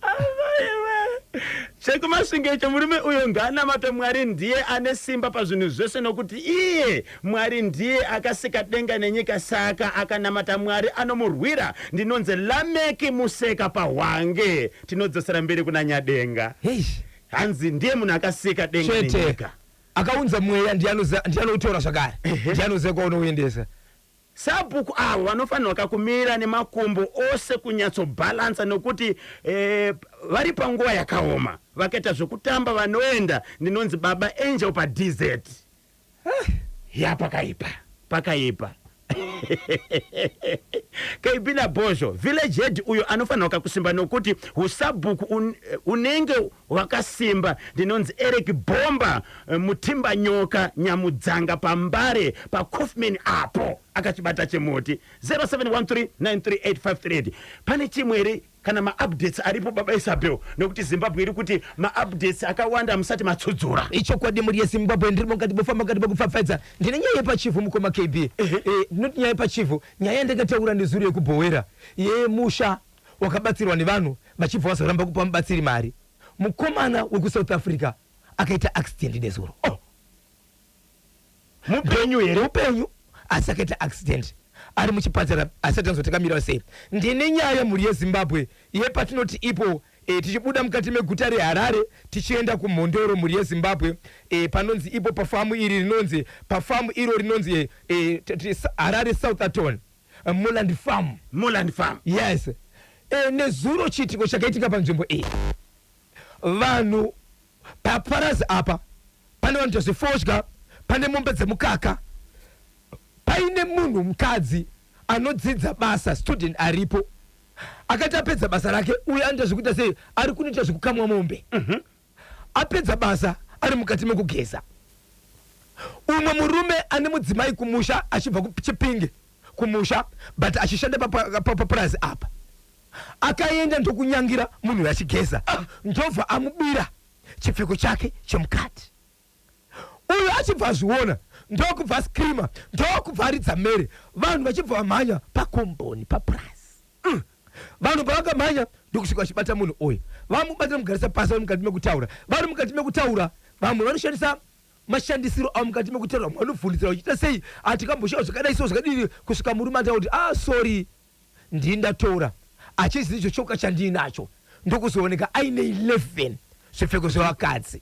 Amaiwe. Chekumasvingo icho, murume uyo ngaanamate Mwari, ndiye ane simba pazvinhu zvese, nokuti iye Mwari ndiye akasika denga nenyika. Saka akanamata Mwari anomurwira. Ndinonzi Lameki Museka paHwange. Tinodzosera mberi kuna Nyadenga. Hei. Hanzi ndiye munhu akasika denga Chete. nenyika. Akaunza mweya, ndiye anoutora zvakare, ndiye anoziva kwaunouendesa. Sabhuku avo vanofanirwa kakumira nemakumbo ose kunyatsobhalansa, nokuti vari panguva yakaoma. Vakaita zvekutamba vanoenda. Ndinonzi Baba Angel paDZ. Ya, pakaipa, pakaipa. KB naBhozho, village head uyo anofanirwa kakusimba, nokuti usabhuku unenge hwakasimba. Ndinonzi Eric Bomba, Mutimba Nyoka Nyamudzanga paMbare paCoffman apo akachibata chemuti. 0713938538. Pane chimwe here kana maupdates aripo, Baba Isabel? Nokuti Zimbabwe iri kuti maupdates akawanda musati matsudzura. Ichokwadi, mhuri yeZimbabwe, ndiri mukati bofamba mukati bokupfapfaidza. Ndine nyaya yepaChivhu, mukoma KB. Ndinoti nyaya yepaChivhu, nyaya yandakataura nezuro yekubhowera, yemusha wakabatsirwa nevanhu vachibva vazoramba kupa mubatsiri mari. Mukomana wekuSouth Africa akaita accident nezuro. Oh. Mupenyu here? Upenyu, asi akaita accident, ari muchipatara, asati anzoti akamira sei. Ndine nyaya, mhuri yeZimbabwe, yepatinoti ipo. e, tichibuda mukati meguta reHarare tichienda kuMhondoro, mhuri yeZimbabwe, e, panonzi ipo pafamu iri rinonzi pafamu iro rinonzi e, Harare Southerton, Moland Farm. Moland Farm. Yes. E, nezuro chiitiko chakaitika panzvimbo iyi, vanhu paparazi apa pane vanoita zvefodya, pane mombe dzemukaka, paine munhu mukadzi anodzidza basa, student aripo, akati apedza basa rake, uye anoita zvekuita sei, ari kunoita zvekukamwa mombe. Apedza basa, ari mukati mekugeza, umwe murume ane mudzimai kumusha, achibva kuChipinge kumusha but achishanda papurazi apa, akaenda ndokunyangira munhu uyu achigeza, ndobva amubira chipfeko chake chemukati. Uyu achibva azviona, ndokubva ascreama, ndokubva aridza mhere, vanhu vachibva vamhanya pakomboni papurazi. Vanhu pavakamhanya ndokusvika vachibata munhu uyu, vamubatira mugarisa pasi, vari mukati mekutaura, vari mukati mekutaura, vamwe vanoshandisa mashandisiro avo mukati mekutaura, vamwe vanovhundutsira vachiita sei, hatikamboshawa zvakadai so zvakadini, kusvika murume ataura kuti, "Ah, sorry, ndini ndatora," achizi icho choka chandiinacho, ndokuzooneka aine 11 zvipfeko zvevakadzi.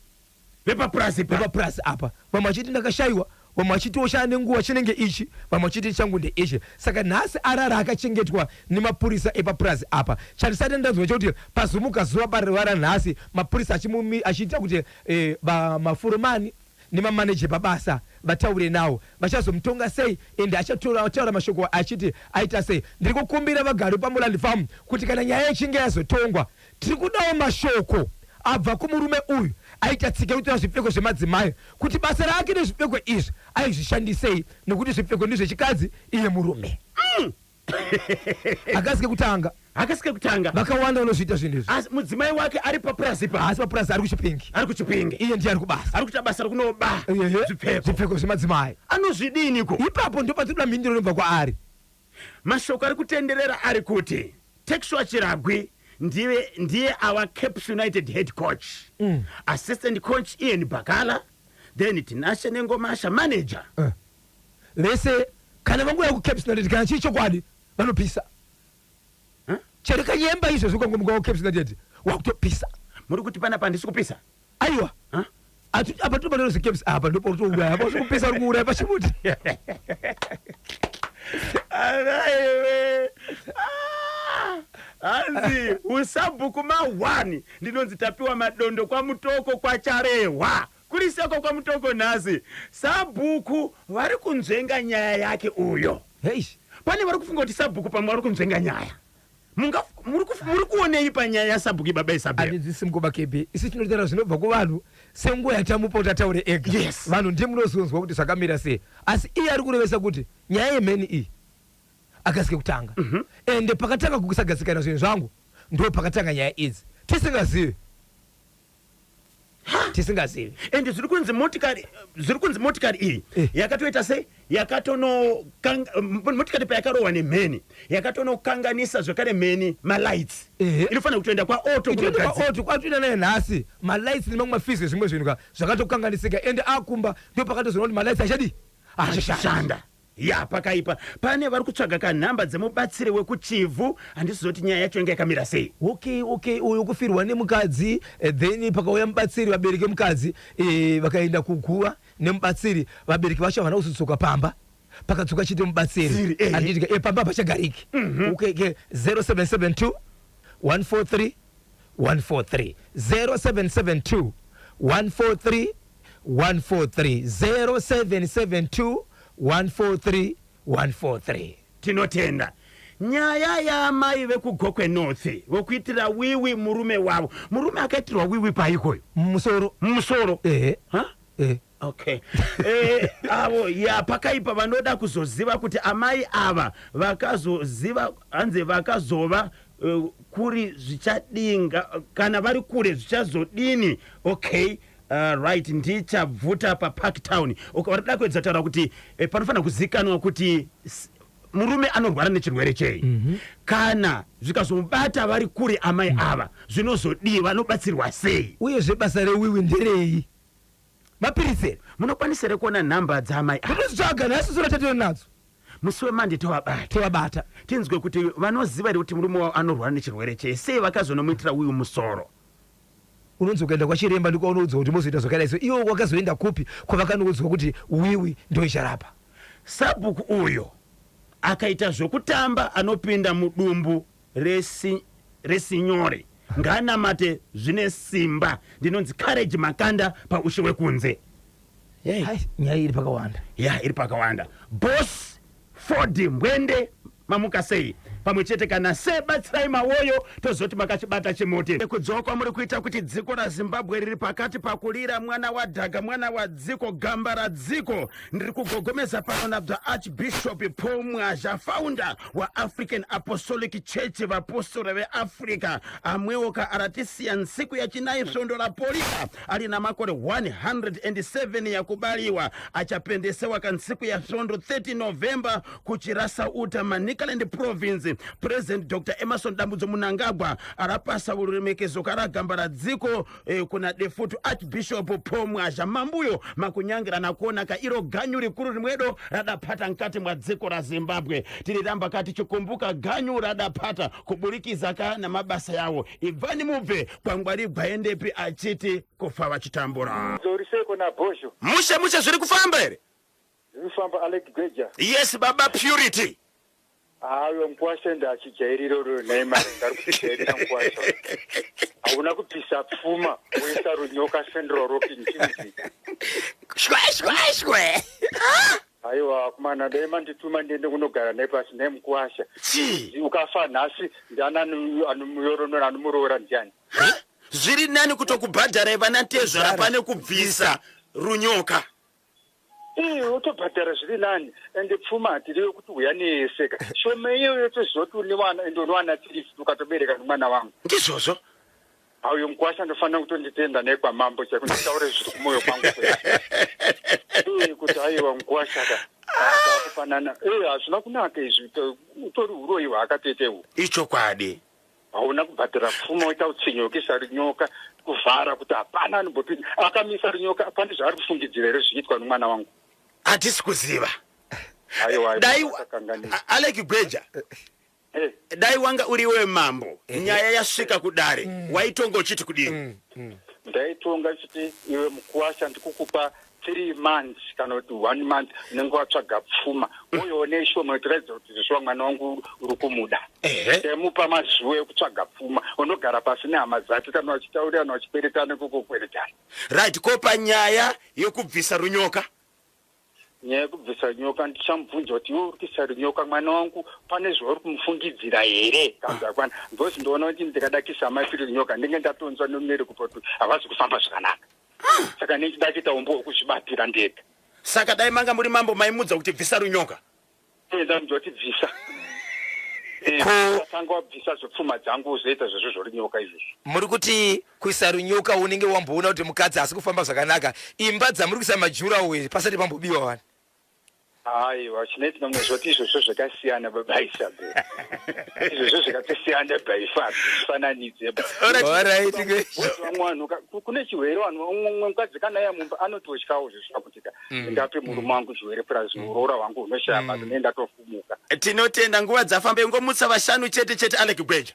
Vepapurazi pa. Vepapurazi apa, vamwe vachiti ndakashayiwa, vamwe vachiti oshaya nenguva chinenge ichi, vamwe vachiti changu ndeichi. Saka nhasi arara akachengetwa nemapurisa epapurazi apa. Chandisati ndanzwa chekuti pazumuka zuva paruva ranhasi, mapurisa achiita kuti mafuromani nemamaneja pabasa vataure nawo, vachazomutonga sei, ende achataura mashoko achiti aita sei. Ndiri kukumbira vagari paMoland Farm kuti kana nyaya ichinge yazotongwa, tiri kudawo mashoko abva kumurume uyu aita tsika yekutora zvipfeko zvemadzimai, kuti basa rake nezvipfeko izvi aizvishandisei, nekuti zvipfeko ndezvechikadzi, iye murume. Hakasi kekutanga. Hakasi kekutanga. Vakawanda vanozviita zvinhu izvi. Asi mudzimai wake ari papurazi pa? Haasi papurazi, ari kuChipingi. Ari kuChipingi. Iye ndiye ari kubasa. Ari kuita basa rekunoba zvipfeko. Zvipfeko zvemadzimai. Anozvidiniko? Ipapo ndopatinoda mhinduro inobva kwaari. Mashoko ari kutenderera ari kuti Takesure Chiragwi ndiye our Caps United head coach, assistant coach Ian Bakala, then Tinashe Nengomasha manager. Vese kana vanguya kuCaps United, kana chii chokwadi, vanopisa. Huh? Chero kanyemba izvozvo, ukangomuka kuCaps United wakutopisa. Muri kuti panapa handisi kupisa? Aiwa. Huh? Apa tinobatana zveCaps, apa ndopakutouraya, apa usikupisa, uri kuuraya pachimuti. Araiwe. Ah! Hanzi usabhuku ma1, ndinonzi Tapiwa Madondo kwaMutoko kwaCharehwa, kuri seko kwaMutoko. Nhasi sabhuku vari kunzvenga nyaya yake uyo. Hei. Pane vari kufunga kuti sabhuku pamwe vari kunzvenga nyaya. Muri kuonei panyaya yasabhuku, baba Isabel? Handinzwisi, mukoma KB. Isi tinotaura zvinobva kuvanhu senguva yatamupa kuti ataure ega. Vanhu ndiye munozonzwa kuti zvakamira sei, asi iye ari kurevesa kuti nyaya yemheni iyi akasike kutanga, ende pakatanga kusagadzikana zvinhu zvangu ndo pakatanga nyaya idzi, tisingazivi, tisingazivi. Ende zviri kunzi motikari iyi yakatoita sei, motikari payakarohwa nemheni yakatonokanganisa zvekare mheni malights. Inofanira kutoenda kwaauto. Itoenda kwaauto kwatoenda naye nhasi, malights nemamwe mafizi, zvimwe zvinhu ka zvakatokanganisika, ende akumba ndo pakatozoona kuti malights achadii, achashanda. Shanda ya, pakaipa. Pane vari kutsvaga kanhamba dzemubatsiri wekuChivhu, handisizoti nyaya yacho inge yakamira sei. Okay, uyu kufirwa nemukadzi, then pakauya mubatsiri, vabereki vemukadzi vakaenda kuguva nemubatsiri, vabereki vacho havana kuzodzoka pamba, pakadzoka chete mubatsiri. Siri. Handiti pamba pachagariki. Okay, 0772 143 143, 0772 143 143, 0772 143 143. Tinotenda. Nyaya yaamai vekuGokwe North vokuitira wiwi murume wavo, murume akaitirwa wiwi paikoyo? Mumusoro. Mumusoro. Ehe. Ha? Eh. Okay, avo ya, pakaipa. Vanoda kuzoziva kuti amai ava vakazoziva, hanzi vakazova kuri zvichadinga, kana vari kure zvichazodini? Okay, right, ndichabvuta paPark Town. Okay, vari kuda kuedza taura kuti panofanira kuzikanwa kuti murume anorwara nechirwere chei. Kana zvikazomubata vari kure amai ava, zvinozodii? Vanobatsirwa sei? Uyezve basa rewiwi nderei? Mapiritsi here? Munokwanisa here kuona nhamba dzaamai ava? Kutozitsvaga nhasi sura tatiri nadzo. Musi weMonday tovabata. Tovabata. Tinzwe kuti vanoziva here kuti murume wavo anorwara nechirwere chei, sei vakazonomuitira uyu musoro. Unonzi ukaenda kwachiremba ndiko kwaunoudzwa kuti mozoita zvakadai so ivo wakazoenda kupi kwavakanoudzwa kuti wiwi ndoicharapa. Sabhuku uyo akaita zvokutamba anopinda mudumbu resinyore ngaanamate zvine simba. Ndinonzi Courage Makanda paushe wekunze. Hey. Hai, nyaya iri pakawanda. Ya, iri pakawanda. Boss Ford Mbwende, mamuka sei? Pamwe chete kana se batsirai mawoyo tozoti makachibata chimuti. Kudzoka kwamuri kuita kuti dziko raZimbabwe riri pakati pakulira mwana wadhaga mwana wadziko gamba radziko. Ndiri kugogomeza pano nabva Archbishop Paul Mwazha, founder waAfrican Apostolic Church, vapostora veAfrica. Amwewo ka aratisiya nsiku yachinayi svondo rapolika ali na makore 107 yakubaliwa, achapendesewa ka nsiku ya svondo 30 November kuChirasauta, Manicaland Province. President Dr Emmerson Dambudzo Mnangagwa arapasa ururemekezo karagamba radziko kuna defutu Archbishop Paul Mwazha. Mambuyo makunyangirana kuona ka iro ganyu rikuru rimwedo radapata mkati mwa dziko ra Zimbabwe. Tiriramba ka tichikumbuka ganyu radapata kuburikiza ka na mabasa yawo. Ibvani mubve kwangwari gwaendepi achiti kufa vachitambura. Zoriseko na Bhozho. Mushe mushe, zviri kufamba here? Zviri kufamba, Alec Gweja. Yes baba Purity. Hayo mukwasha ndachijairira ro nhai mari ngari kutijairira mukwasha. Hauna kubvisa pfuma woisa runyoka Central Rock nchizi. Shwe shwe shwe. Aiwa kumana dai mandituma ndiende kunogara naye pasi naye mukwasha. Chii? Ukafa nhasi ndiani anomuyoronora anomuroora ndiani? Zviri nani kutokubhadharai vana tezvara pane kubvisa runyoka. Ee, wotobhadhara zviri nani ende pfuma hatiriyo kuti uya neyeseka shoma iyoyo toziva kuti une wana ende unowana tiri ukatobereka nemwana wangu. Ndizvozvo. Auyo mukwasha ndofanira kutonditenda naye kwamambo chaiko nditaure zviri kumwoyo kwangu. Ee, kuti aiwa mukwasha ka takupanana. Ee, hazvina kunaka izvi, utori uroyi hwaakatoita ihwo. Ichokwadi. Hauna kubhadhara pfuma woita utsinye wekuisa runyoka kuvhara kuti hapana anombopinda akamisa runyoka pane zvaari kufungidzira here zvichiitwa nomwana wangu. Hatisi kuziva. Aiwa, Dai akakanganisa. Alec Gweja. Dai wanga uri iwe mambo, nyaya yasvika kudare, waitonga uchiti kudini? Ndaitonga chiti iwe mukuwasha ndikukupa 3 months kana kuti 1 month unenge watsvaga pfuma uyoone ishoma yotiratidza kuti zvishuwa mwana wangu uri kumuda. Ndaimupa mazuva ekutsvaga pfuma, unogara pasi nehama dzake kana vachitaurirana vachikweretana kukokweretana. Right, ko panyaya yekubvisa runyoka? Nyaya yekubvisa runyoka ndichamubvunza kuti iwe uri kuisa runyoka mwana wangu pane zvauri kumufungidzira here kana kuti hapana, because ndoona kuti ndikadakisa amai Phiri runyoka ndinge ndatonzwa nomere kupa kuti havazi kufamba zvakanaka, saka ndichida kuita umbo hwekuzvibatira ndega. Saka dai manga muri mambo maimudza kuti bvisa runyoka? Ndamuudza kuti bvisa. Ko Tanga wabvisa zvepfuma dzangu uzoita zvozvo zvorunyoka izvozvo. Muri kuti kuisa runyoka unenge wamboona kuti mukadzi haasi kufamba zvakanaka. Imba dzamuri kuisa majurawo pasati pambobiwa wani? Aiwa, chinoitika munoziva kuti izvozvo zvakasiyana baba Isabel. Izvozvo zvakatosiyana by far, zvifananidze. Alright. Vamwe vanhu kune chirwere, vanhu umwe mukadzi kana iya mumba anototyawo zveshuwa kuti ka ndingape murume wangu chirwere plus uroora hwangu hunoshaya basa ndinenge ndatofumuka. Tinotenda, nguva dzafamba, ingomutsa vashanu chete chete, Alec Gweja.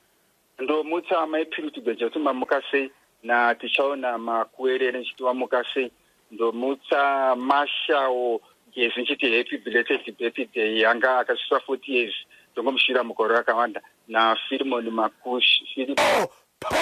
Ndomutsa amai Purity Gweja kuti mamuka sei, na Tichaona Makuwerere ndichiti wamuka sei. Ndomutsa Marshal Gezi ndichiti happy belated birthday, anga akasvitsa 40 years, ndongomushuvira makore akawanda, na Philemon Makushi. Philip Po po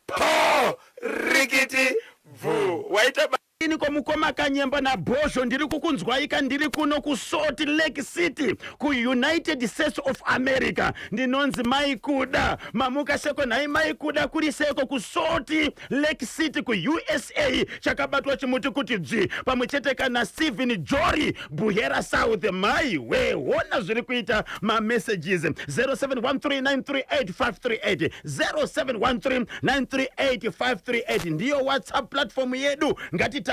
po rikiti bvu waita Ini ko mukoma Kanyemba naBhozho ndiri kukunzwaika ndiri kuno kuSalt Lake City kuUnited States of America. Ndinonzi Mai Kuda. Mamuka seko nhai Mai Kuda kuri seko kuSalt Lake City kuUSA chakabatwa chimuti kuti dzvi pamwe chete kana Stephen Jory Buhera South. Mai we hona zviri kuita mamessages 0713938538 0713938538 ndiyo WhatsApp platform yedu. Ngatitaurei.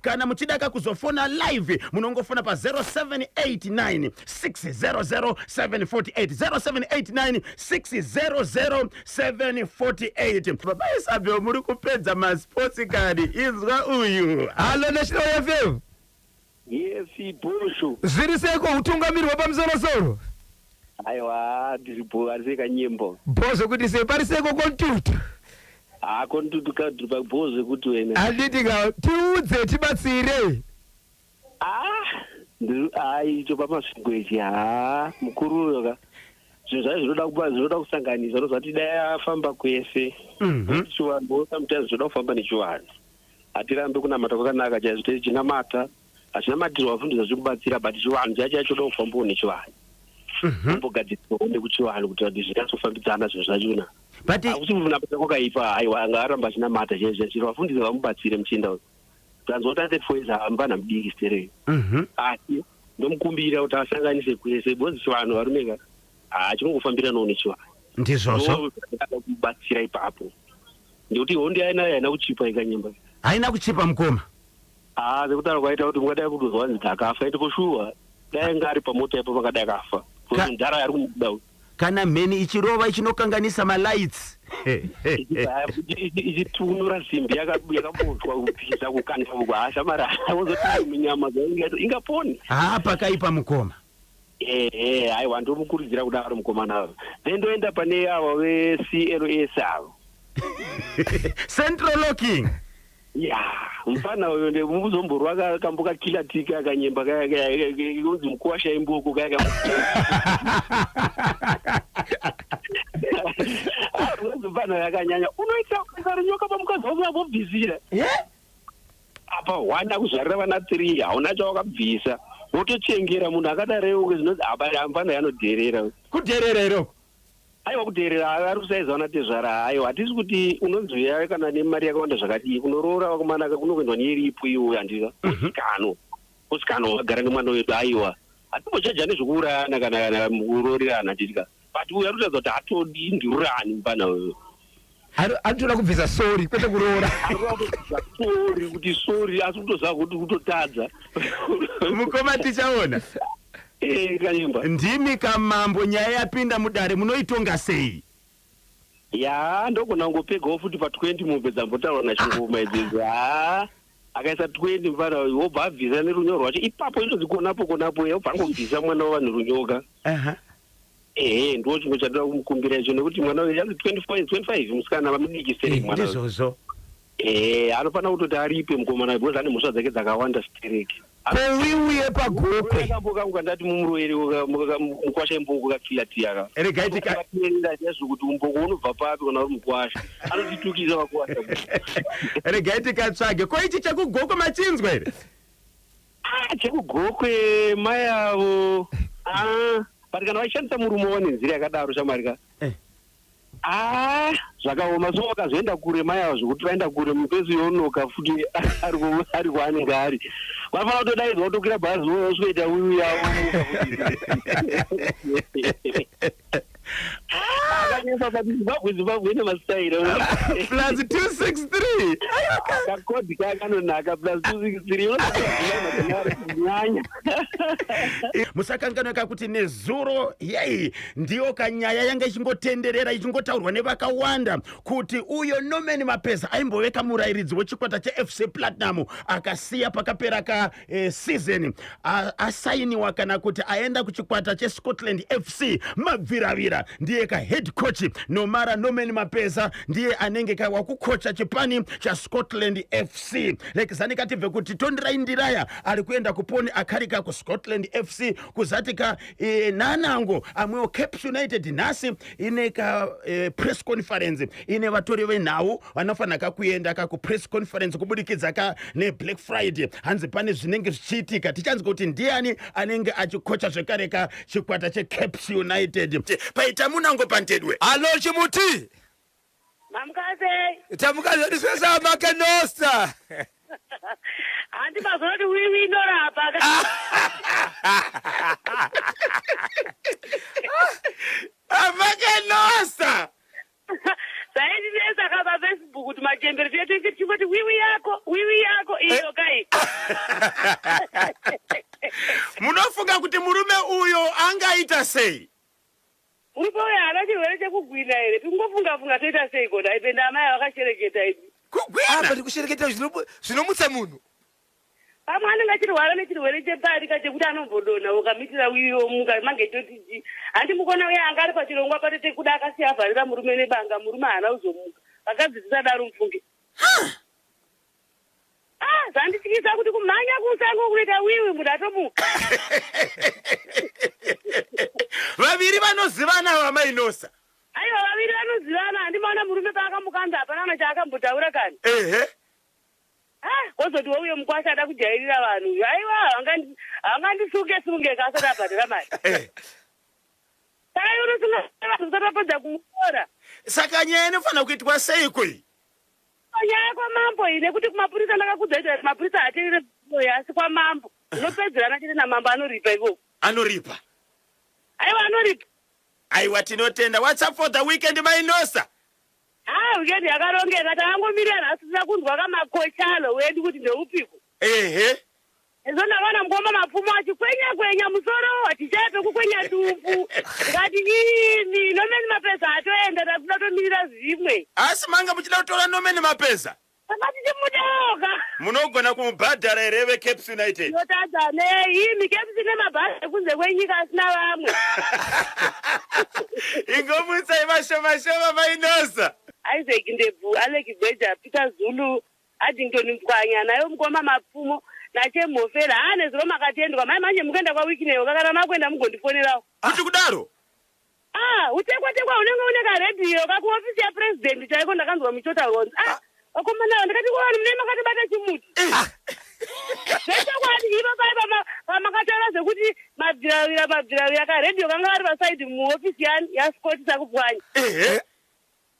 Kana muchida ka kuzofona live munongofona pa 0789 600 748, 0789 600 748. Baba Isabel muri kupedza masports kani, inzwa uyu. Hallo National FM. Yes. MC Bhosho. Zviri seiko utungamiri hwapamusorosoro? Aiwa, ndiri bho, ari sei kanyembo? Bho zvekuti sei, pari seiko kontutu? Ah, kontutu ka ndiri pa bho zvekuti wena. Handiti ka, tiudze tibatsire. Ah, ndiri ah icho pamasvingo ichi haa mukuru uyo ka. Zvinhu zvacho zvinoda kuba zvinoda kusanganisa unozwa kuti dai afamba kwese. Mhm. Chivanhu sometimes zvinoda kufamba nechivanhu. Hatirambi kunamata kwakanaka chaizvo tichinamata. Hachinamatirwa vafundisi vachikubatsira but chivanhu chacho chacho choda kufambawo nechivanhu. Kumbogadzirwawo nekuchivanhu kuitira kuti zvinyatsofambidzana zvinhu zvachona. But Hakusi kunamata kwakaipa aiwa anga aramba achinamata chaizvo chaizvo vafundisi vamubatsire muchinda uyu. Tanzwa kuti ane 34 years haambana mudiki stereki. Asi ndomukumbira kuti asanganise kwese because chivanhu varume ka hachinongofambiranawo nechivanhu. Ndizvozvo. Ndinoda kubatsira ipapo. Ndikuti hondi haina haina kuchipa ikanyemba. Haina kuchipa mukoma. Ah, sekutaura kwaita kuti mungadai kutozwa nzi akafa ende for sure dai anga ari pamota ipo pakadai akafa. Ka- Mudhara ari kumuda uyu. Kana mheni ichirova ichinokanganisa malights. Ichitunura simbi yakaboshwa kupisa kukanda uko hashamara wozoti munyama ingaponi. Haa pakaipa mukoma. Ehe, aiwa ndomukurudzira kudaro mukomana avo. Then ndoenda pane avo veCLS avo. Central locking. Ya, mufana uyo nde muzomborwa kambo kakila tika akanyemba kaya kaya kunzi mukuwasha imboko kaya kaya. Mufana yakanyanya unoita kuisa runyoka pamukadzi wako wabobvisira. Apa wana kuzvarira vana 3 hauna chawakabvisa. Wotochengera munhu akadaro zvinonzi apa mufana yanodherera. Kudherera iroko. Aiwa kudherera ari kusaiza vana tezvara aiwa hatisi kuti unonzi kana nemari yakawanda zvakadii unoroora vakomana kunokuendwa neiripo iwo handika usikano usikano wagara nemwana wedu aiwa hatimbochaja nezvekuurayana kana kana kuroorerana handitika but uyu ari kutaridza kuti hatodi ndururani mupana uyu. Anotoda kubvisa sorry kwete kuroora. Sorry kuti sorry asi kutoziva kuti kutotadza. Mukoma tichaona. Eh, kanyemba. Ndimi kamambo nyaya yapinda mudare munoitonga sei? Ya ndogona kungopegawo futi pa20 mombe dzambotaurwa nachingoma idzi ha akaisa 20 mufana uyu wobva abvisa nerunyo rwacho ipapo inonzi konapo konapo wobva angobvisa mwana wavanhu runyoka. Ehe ndo chimwe chandoda kumukumbira icho nekuti mwana uyu yanzi 24 25 musikana vamudiki stereki mwana uyu. Ndizvozvo. Ehe anofanira kutoti aripe mukomana because ane mhosva dzake dzakawanda stereki. Kowiuye pagokwe. Kambo kangu kandati mumuroere mukwasha imboko kakila tiyaka. Regai tika chaizvo kuti umboko unobva papi kana uri mukwasha anotitukisa vakwasha. Regai tikatsvage. Ko ichi chekugokwe machinzwa here? Ah, chekugokwe mai avo ah, but kana vaishandisa murume wavo nenzira yakadaro shamwari ka ah, zvakaoma so vakazoenda kure mai avo zvekuti vaenda kure mupesi yonoka futi ari kwaanenge ari vafanira kutodaidzwa kutokwira bhazi vosvikoita wiwi yavo akanyesa but Zimbabwe Zimbabwe ine masitaira. Plus 263. Kakodhi kakanonaka plus 263 nyanya. Musakanganweka kuti nezuro yei ndiyo kanyaya yanga ichingotenderera ichingotaurwa nevakawanda kuti uyo Norman Mapeza aimboveka murairidzi wechikwata cheFC Platinum akasiya pakapera ka season asainiwa kana kuti aenda kuchikwata cheScotland FC mabviravira ndiye ka head coach nomara Norman Mapeza ndiye anenge ka wakukocha chipani chaScotland FC. Lekizani katibve kuti Tonderai Ndiraya ari kuenda kuponi akarika kuScotland FC kuzati ka nanango amwewo Caps United nhasi ine ka press conference ine vatori venhau vanofanira ka kuenda ka kupress conference kubudikidza ka neblack Friday hanzi pane zvinenge zvichiitika tichanzwa kuti ndiani anenge achikocha zvekare ka chikwata cheCaps United paita munango pantedwe. Alo chimuti. Mamukase. Tamuka makenosta. Handi mazonoti wiwi inorapa. Amakenosta. Zvaindinetsa ka paFacebook kuti machembere tete tichingoti wiwi yako, wiwi yako iyo kai. Munofunga kuti murume uyo angaita sei? Murume uyo haana chirwere chekugwina here? Tingofunga funga toita sei kona? Ipenda amai vakashereketa ipi. Kugwina? Apa ndikushereketa zvinomutsa munhu. Pamwe anenge achirwara nechirwere chebarika chekuti anombodonha ukamitira wiwi omuka mange toti ji. Handi mukona uya anga ari pachirongwa patete kuda akasiya avharira murume nebanga murume haana kuzomuka. Vakadzi tisadaro mufunge. Ah, zvandityisa kuti kumhanya kusango kunoita wiwi munhu atomuka. Vaviri vanozivana ava mainosa. Aiwa vaviri vanozivana handimaona murume paakamukanza hapana kana chaakambotaura kani. Ehe. Ah, kozoti wouyo mukwasha ada kujairira vanhu uyu. Aiwa havangandisuke sunge ka asati abhadhara mari. Eh. Saka iwe unosunga vanhu usati wapedza kumutora. Saka nyaya inofanira kuitwa seiko iyi? Nyaya kwamambo iyi nekuti kumapurisa ndakakudza kuti mapurisa haateerere mhosva asi kwamambo unopedzerana chete namambo anoripa ikoko. Anoripa. Aiwa anoripa. Aiwa tinotenda. What's up for the weekend Mainosa? Haa weekend yakarongeka takangomirira nhasi tisina kunzwa kamakochalo wedu kuti ndeupiko. Ehe. Hezvo ndakaona mukoma Mapfumo achikwenya kwenya musoro achichaya pekukwenya dumbu ndikati ini Norman Mapeza atoenda takuda kutomirira zvimwe. Asi manga muchida kutora Norman Mapeza? Tanga tichimudawoka. Munogona kumubhadhara here veCaps United? Tinotadza nei imi Caps ine mabhazi ekunze kwenyika asina vamwe. Ingomutsai vashoma shoma Mainosa. Isaac Ndebvu, Alec Gweja, Peter Zulu, Addington Mpwanya, nayo mukoma Mapfumo naChemhofela. Haa nezuro makatendwa mai manje mukuenda kwaWicknell ka kana makuenda mugondifonerawo. Kuti kudaro? Ah, hutekwa-tekwa hunenge une karedhiyo ka kuofisi yapresident chaiko ndakanzwa muchotaurwa kunzi ah vakomana ava ndikati ko vanhu munei makatobata chimuti zvechokwadi ivo pai pamakataura zvekuti mabviravira mabviravira karedhiyo kanga kari pasaidi muofisi yani yaScott Sakupwanya. Ehe.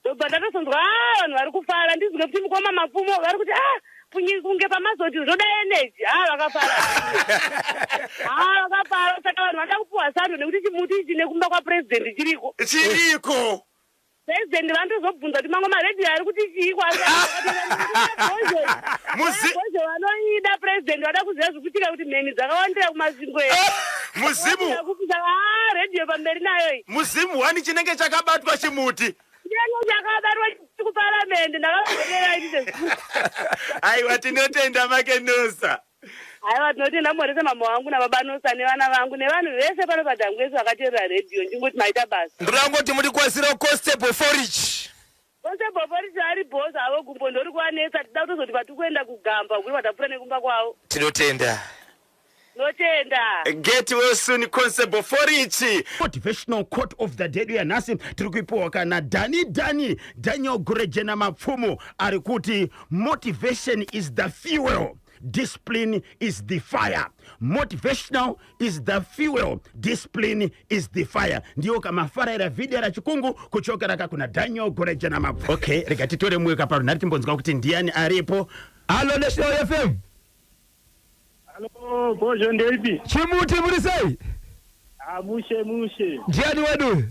Ndobva ndatozonzwa ah vanhu vari kufara ndizwe futi mukoma Mapfumo vari kuti ah punyi kunge pamazoti zvoda energy ah vakafara ah vakafara saka vanhu vanoda kupuwa sando nekuti chimuti ichi nekumba kwapresident chiriko Chiriko. President vanotozobvunza kuti mamwe maredhiyo ari kuti chiiko asi Muzi- Bozho vanoida president vada kuziva zvikuitika kuti mheni dzakawandira kuMasvingo here. Muzimu Kupisa ah redhiyo pamberi nayo iyi. Muzimu wani chinenge chakabatwa chimuti. Chinenge chakabatwa kuparamende ndakazorera ini. Aiwa tinotenda Makenosa. Aiwa tinotenda mhorese mama wangu nababa Nosa nevana vangu nevanhu vese pano paDhangwesi vakateerera redhiyo ndingoti maita basa. Ndoda muri kwasira Constable Forich. Constable Forich ari boss avo gumbo ndori kuvanetsa tida kutozoti patikuenda kugamba kuri vatapfuura nekumba kwavo. Tinotenda. Tinotenda. Get well soon Constable Forich. Motivational quote of the day yanhasi tiri kuipiwa kana Dani Dani Daniel Gurejena Mapfumo ari kuti motivation is the fuel discipline is the fire. Motivational is the fuel discipline is the fire. Ndiyo kamafaraira video rachikungu kuchokera ka kuna Daniel Gurejena Mapfumo. Okay, rega titore mumwe kaparunhare timbonzwa kuti ndiani aripo. Hallo National FM. Hallo, Bozho ndeipi? Chimuti muri sei? Ah, mushe mushe. Ndiani wedu?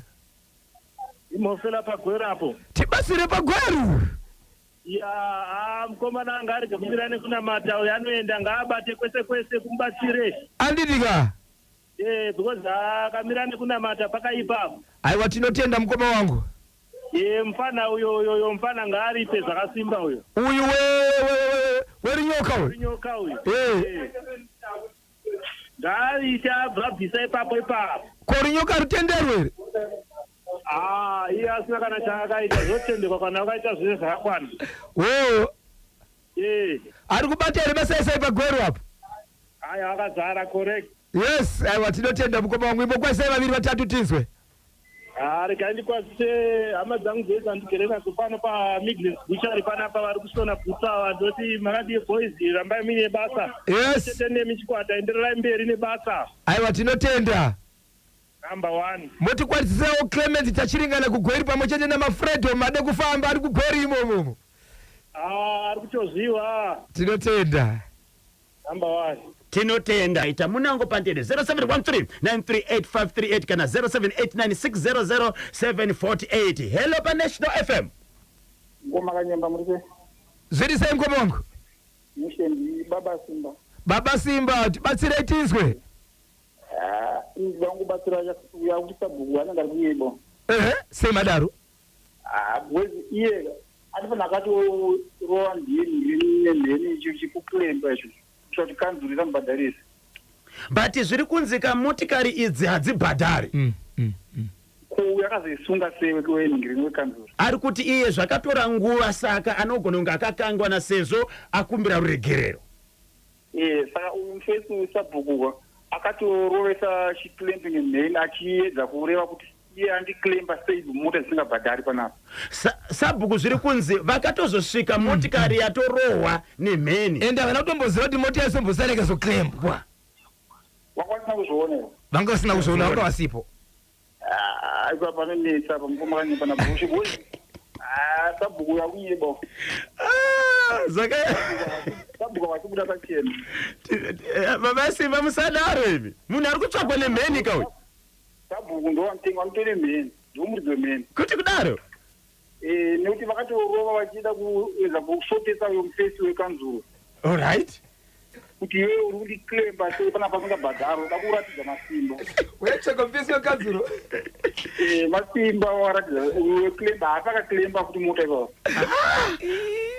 Imhofela pagweru apo. Tibatsire pagweru. Ya, ah, mukomana anga arege kumira nekunamata uyo anoenda ngaabate kwese kwese kumubatsire. Andidi ka? Eh, because akamira nekunamata pakaipa apo. Aiwa tinotenda mukoma wangu. Ye mfana uyo uyo uyo mfana ngaaripe zvakasimba uyo. Uyu we we werunyoka uyu. Runyoka uyu. Eh. Eh. Ngaaite abva abvisa ipapo ipapo. Ko runyoka rutenderwe here? Ah, iye asina kana chaakaita zvotendekwa kana wakaita zvese zvakakwana. Woo. Eh. Ari kubata here masaisai pagweru apo? Aya akazara correct. Yes, aiwa tinotenda mukoma wangu. Imbokwazisai vaviri vatatu tinzwe. Ah, regai ndikwazise hama dzangu dzese dzandigere nadzo pano paMidlands Butchery panapa vari kusona bhutsu ava. Ndoti makadii boys, rambai muine basa. Yes. Chete nemi chikwata, endererai mberi nebasa. Aiwa tinotenda. Number one. Motikwazisirewo Clement Tachiringana kuGweru pamwe chete naMafredo Made kufamba ari kuGweru imomo. Ah, ari kutozviwa. Tinotenda. Number one. Tinotenda ita munango pandere 0713938538 kana 0789600748. Hello pa National FM. Ngoma kanyemba muri sei? Zviri sei mukoma wangu? Mushe ndi baba Simba. Baba Simba tibatsirei tinzwe. Ah, inzwa kungobatsira uya kuti sabhuku anenge ari kunyeba. Ehe, sei madaro? Ah, because iye anofanira akatorova ndini nemheni icho chikukulemba icho. Kuitira kuti kanzuru isamubhadharise. But zviri kunzi ka motikari idzi hadzibhadhari. Ko uyu akazoisunga sei wenhingirini wekanzuru? Ari kuti iye zvakatora nguva saka anogona kunge akakangwana sezvo akumbira ruregerero. Eh, saka uyu mufesi uyu sabhuku akatorovesa chiclamping nemheni achiedza kureva kuti iye andiclampa sei mota dzisingabhadhari panapa. Sabhuku zviri kunzi vakatozosvika motikari yatorohwa nemheni. Ende havana kutomboziva kuti mota yaizombosara ikazoclampwa. Vanga vasina kuzviona here? Vanga vasina kuzviona, vanga vasipo. Ah, ipa panonetsa apa mukoma kanyepa nabushu boys. Ah, sabhuku uyo akunyeba. Ah, zvaka Sabhuku vachibuda pachena. Baba Simba musadaro imi. Munhu ari kutsvagwa nemheni ka uyu. Sabhuku ndo vanotenga vanotore mheni, ndivo muridzi wemheni. Kuti kudaro? Eh, nekuti vakatorova vachida kuedza kusvotesa uyo mufesi wekanzuro. Alright. Kuti iwewe uri kundiclaimba sei panapa pasingabhadharwe, uda kuratidza masimba. Waitsvaga mufesi wekanzuro? Eh, masimba waratidza uyo weclaimba haasi akaclaimba futi mota ipapo.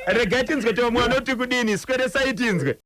Regai tinzwe kuti vamwe vanoti kudini, sweresai tinzwe.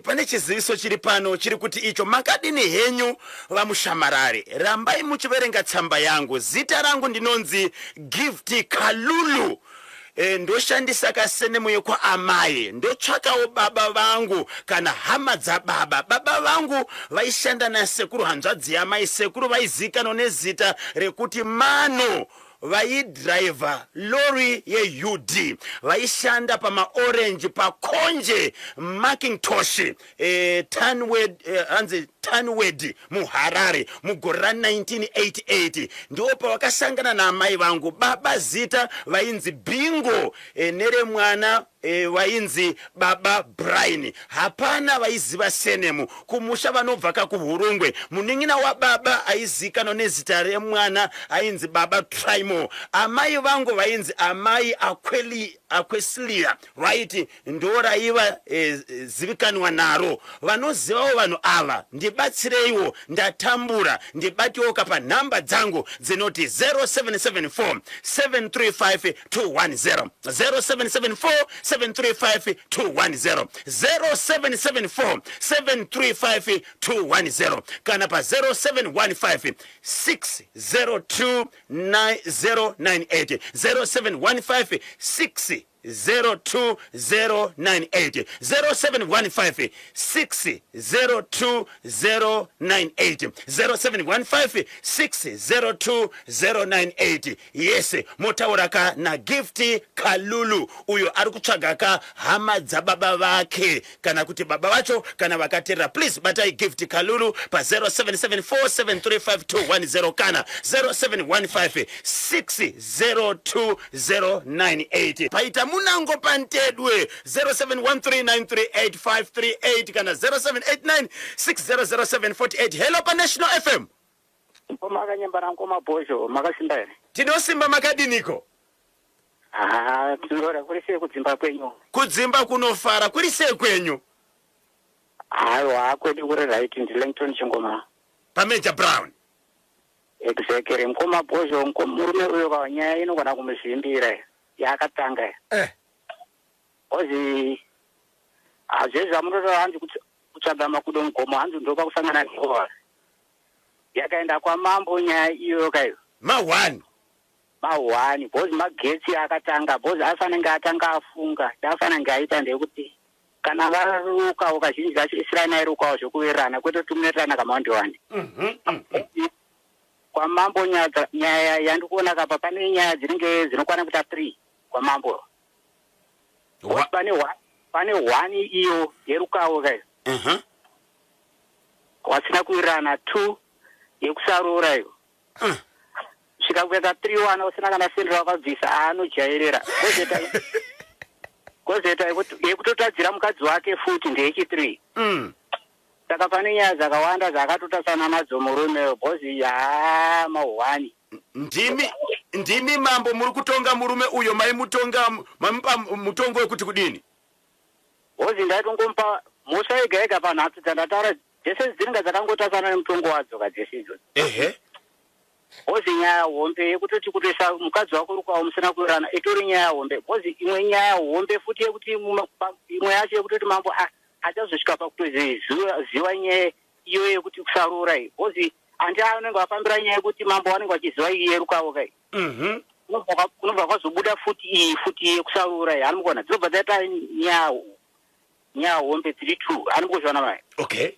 Pane chiziviso chiri pano chiri kuti icho makadini henyu vaMushamarari rambai muchiverenga tsamba yangu zita rangu ndinonzi Gift Kalulu e, ndoshandisa kasenemu yekwaamai ndotsvakawo baba vangu kana hama dzababa baba vangu vaishanda nasekuru hanzvadzi yamai sekuru vaizikanwa nezita rekuti Mano Vaidriver lorry yeUD vaishanda pamaorange paKonje Mackintosh eh, Tanwed, eh, hanzi Tanwed muHarare mugore ra1988 ndipo pavakasangana naamai vangu baba zita vainzi Bingo eh, neremwana E, vainzi baba Brian. Hapana vaiziva senemu. Kumusha vanobva kakuHurungwe. Munin'ina wababa aizikanwa nezita remwana ainzi baba Trymore. Amai vangu vainzi amai Akweli, Akwesilia. Right, ndoraiva e, zivikanwa naro. Vanozivawo vanhu ava ndibatsireiwo ndatambura. Ndibatewoka panhamba dzangu dzinoti 0774 735 210 0774 735 210, 0774 735 210 kana pa 0715 602 9098, 0715 6 02098, 0715 602 098, 0715 602 098. Yes, motaura ka naGift Kalulu uyo ari kutsvaga ka hama dzababa vake, kana kuti baba vacho kana vakateerera. Please batai Gift Kalulu pa 0774 735 210 kana 0715 602 098. Paita munango pantedwe, 0713938538 kana 0789 600748. Hello paNational FM. Mkoma akanyembana, mkoma Bhozho, makasimba here? Tinosimba, makadiniko? Ha, tinora. Kuri sei kudzimba kwenyu? Kudzimba kunofara, kuri sei kwenyu? Haiwa, kwedu kuri right. NdiLangton Chingoma. PaMajor Brown. Exactly, mkoma Bhozho. Murume uyo ka, nyaya inogona kumuzvimbira yaakatanga. Ozi hazvezvi zvamunotaura, hanzi kutsvaga makudo mugomo, hanzi ndopa kusangana newa. Yakaenda kwamambo nyaya iyoyo kaiyo. Ma1. Ma1, because magetsi akatanga, because afanenge atanga afunga chaafanenge aita ndeyekuti kana varukawo, kazhinji kacho isiranai rukawo zvokuwirirana, kwete kuti munoitirana kamawandi. Kwamambo nyaya yandikuona kapa, pane nyaya dzinenge dzinokwana kuita three kwamambo. Pane one iyo yerukawo kayo, wasina kuwirirana, two yekusarura iyo, svika kuita three, wana usina kana sendi wakabvisa, aanojairira. Kozoita yekutotadzira mukadzi wake futi ndeyechi three. Saka pane nyaya dzakawanda dzakatotasana nadzo murume, because haa, ma1. Ndimi mambo muri kutonga murume uyo, maimutonga, maimupa mutongo wekuti kudini? Because ndaitongomupa mhosva yega yega panhatu dzandataura dzese, dzinenge dzakangotasana nemutongo wadzo kadzese idzodzo. Because nyaya hombe yekutoti kutoisa mukadzi wako rukawo musina kuwirirana itori nyaya hombe, because imwe nyaya hombe futi yekuti imwe yacho yekutoti mambo achazosvika pakutoziva nyaya iyo yekuti kusarura iyi, because handi anenge vafambira nyaya yekuti mambo vanenge vachiziva iyi yerukawo kai. Kunobva kwazobuda futi iyi futi yekusarura iyi, hanimukona dzinobva dzaita nyaya hombe dziri two, hanimukuzviona mai? Okay.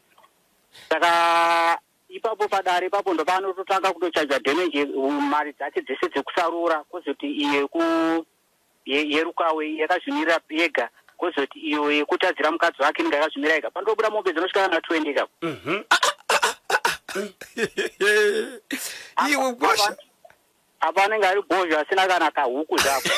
Saka ipapo padare ipapo ndopaanototanga kutochaja damage, mari dzake dzese dzekusarura, kwozoti iyo yerukawe yakazvimirira yega, kwozoti iyo yekutadzira mukadzi wake inenge yakazvimira yega. Pandobuda mombe dzinosvika kana 20 kapo. Iwe kwasha. Apa anenge ari Bhozho asina kana kahuku zvako.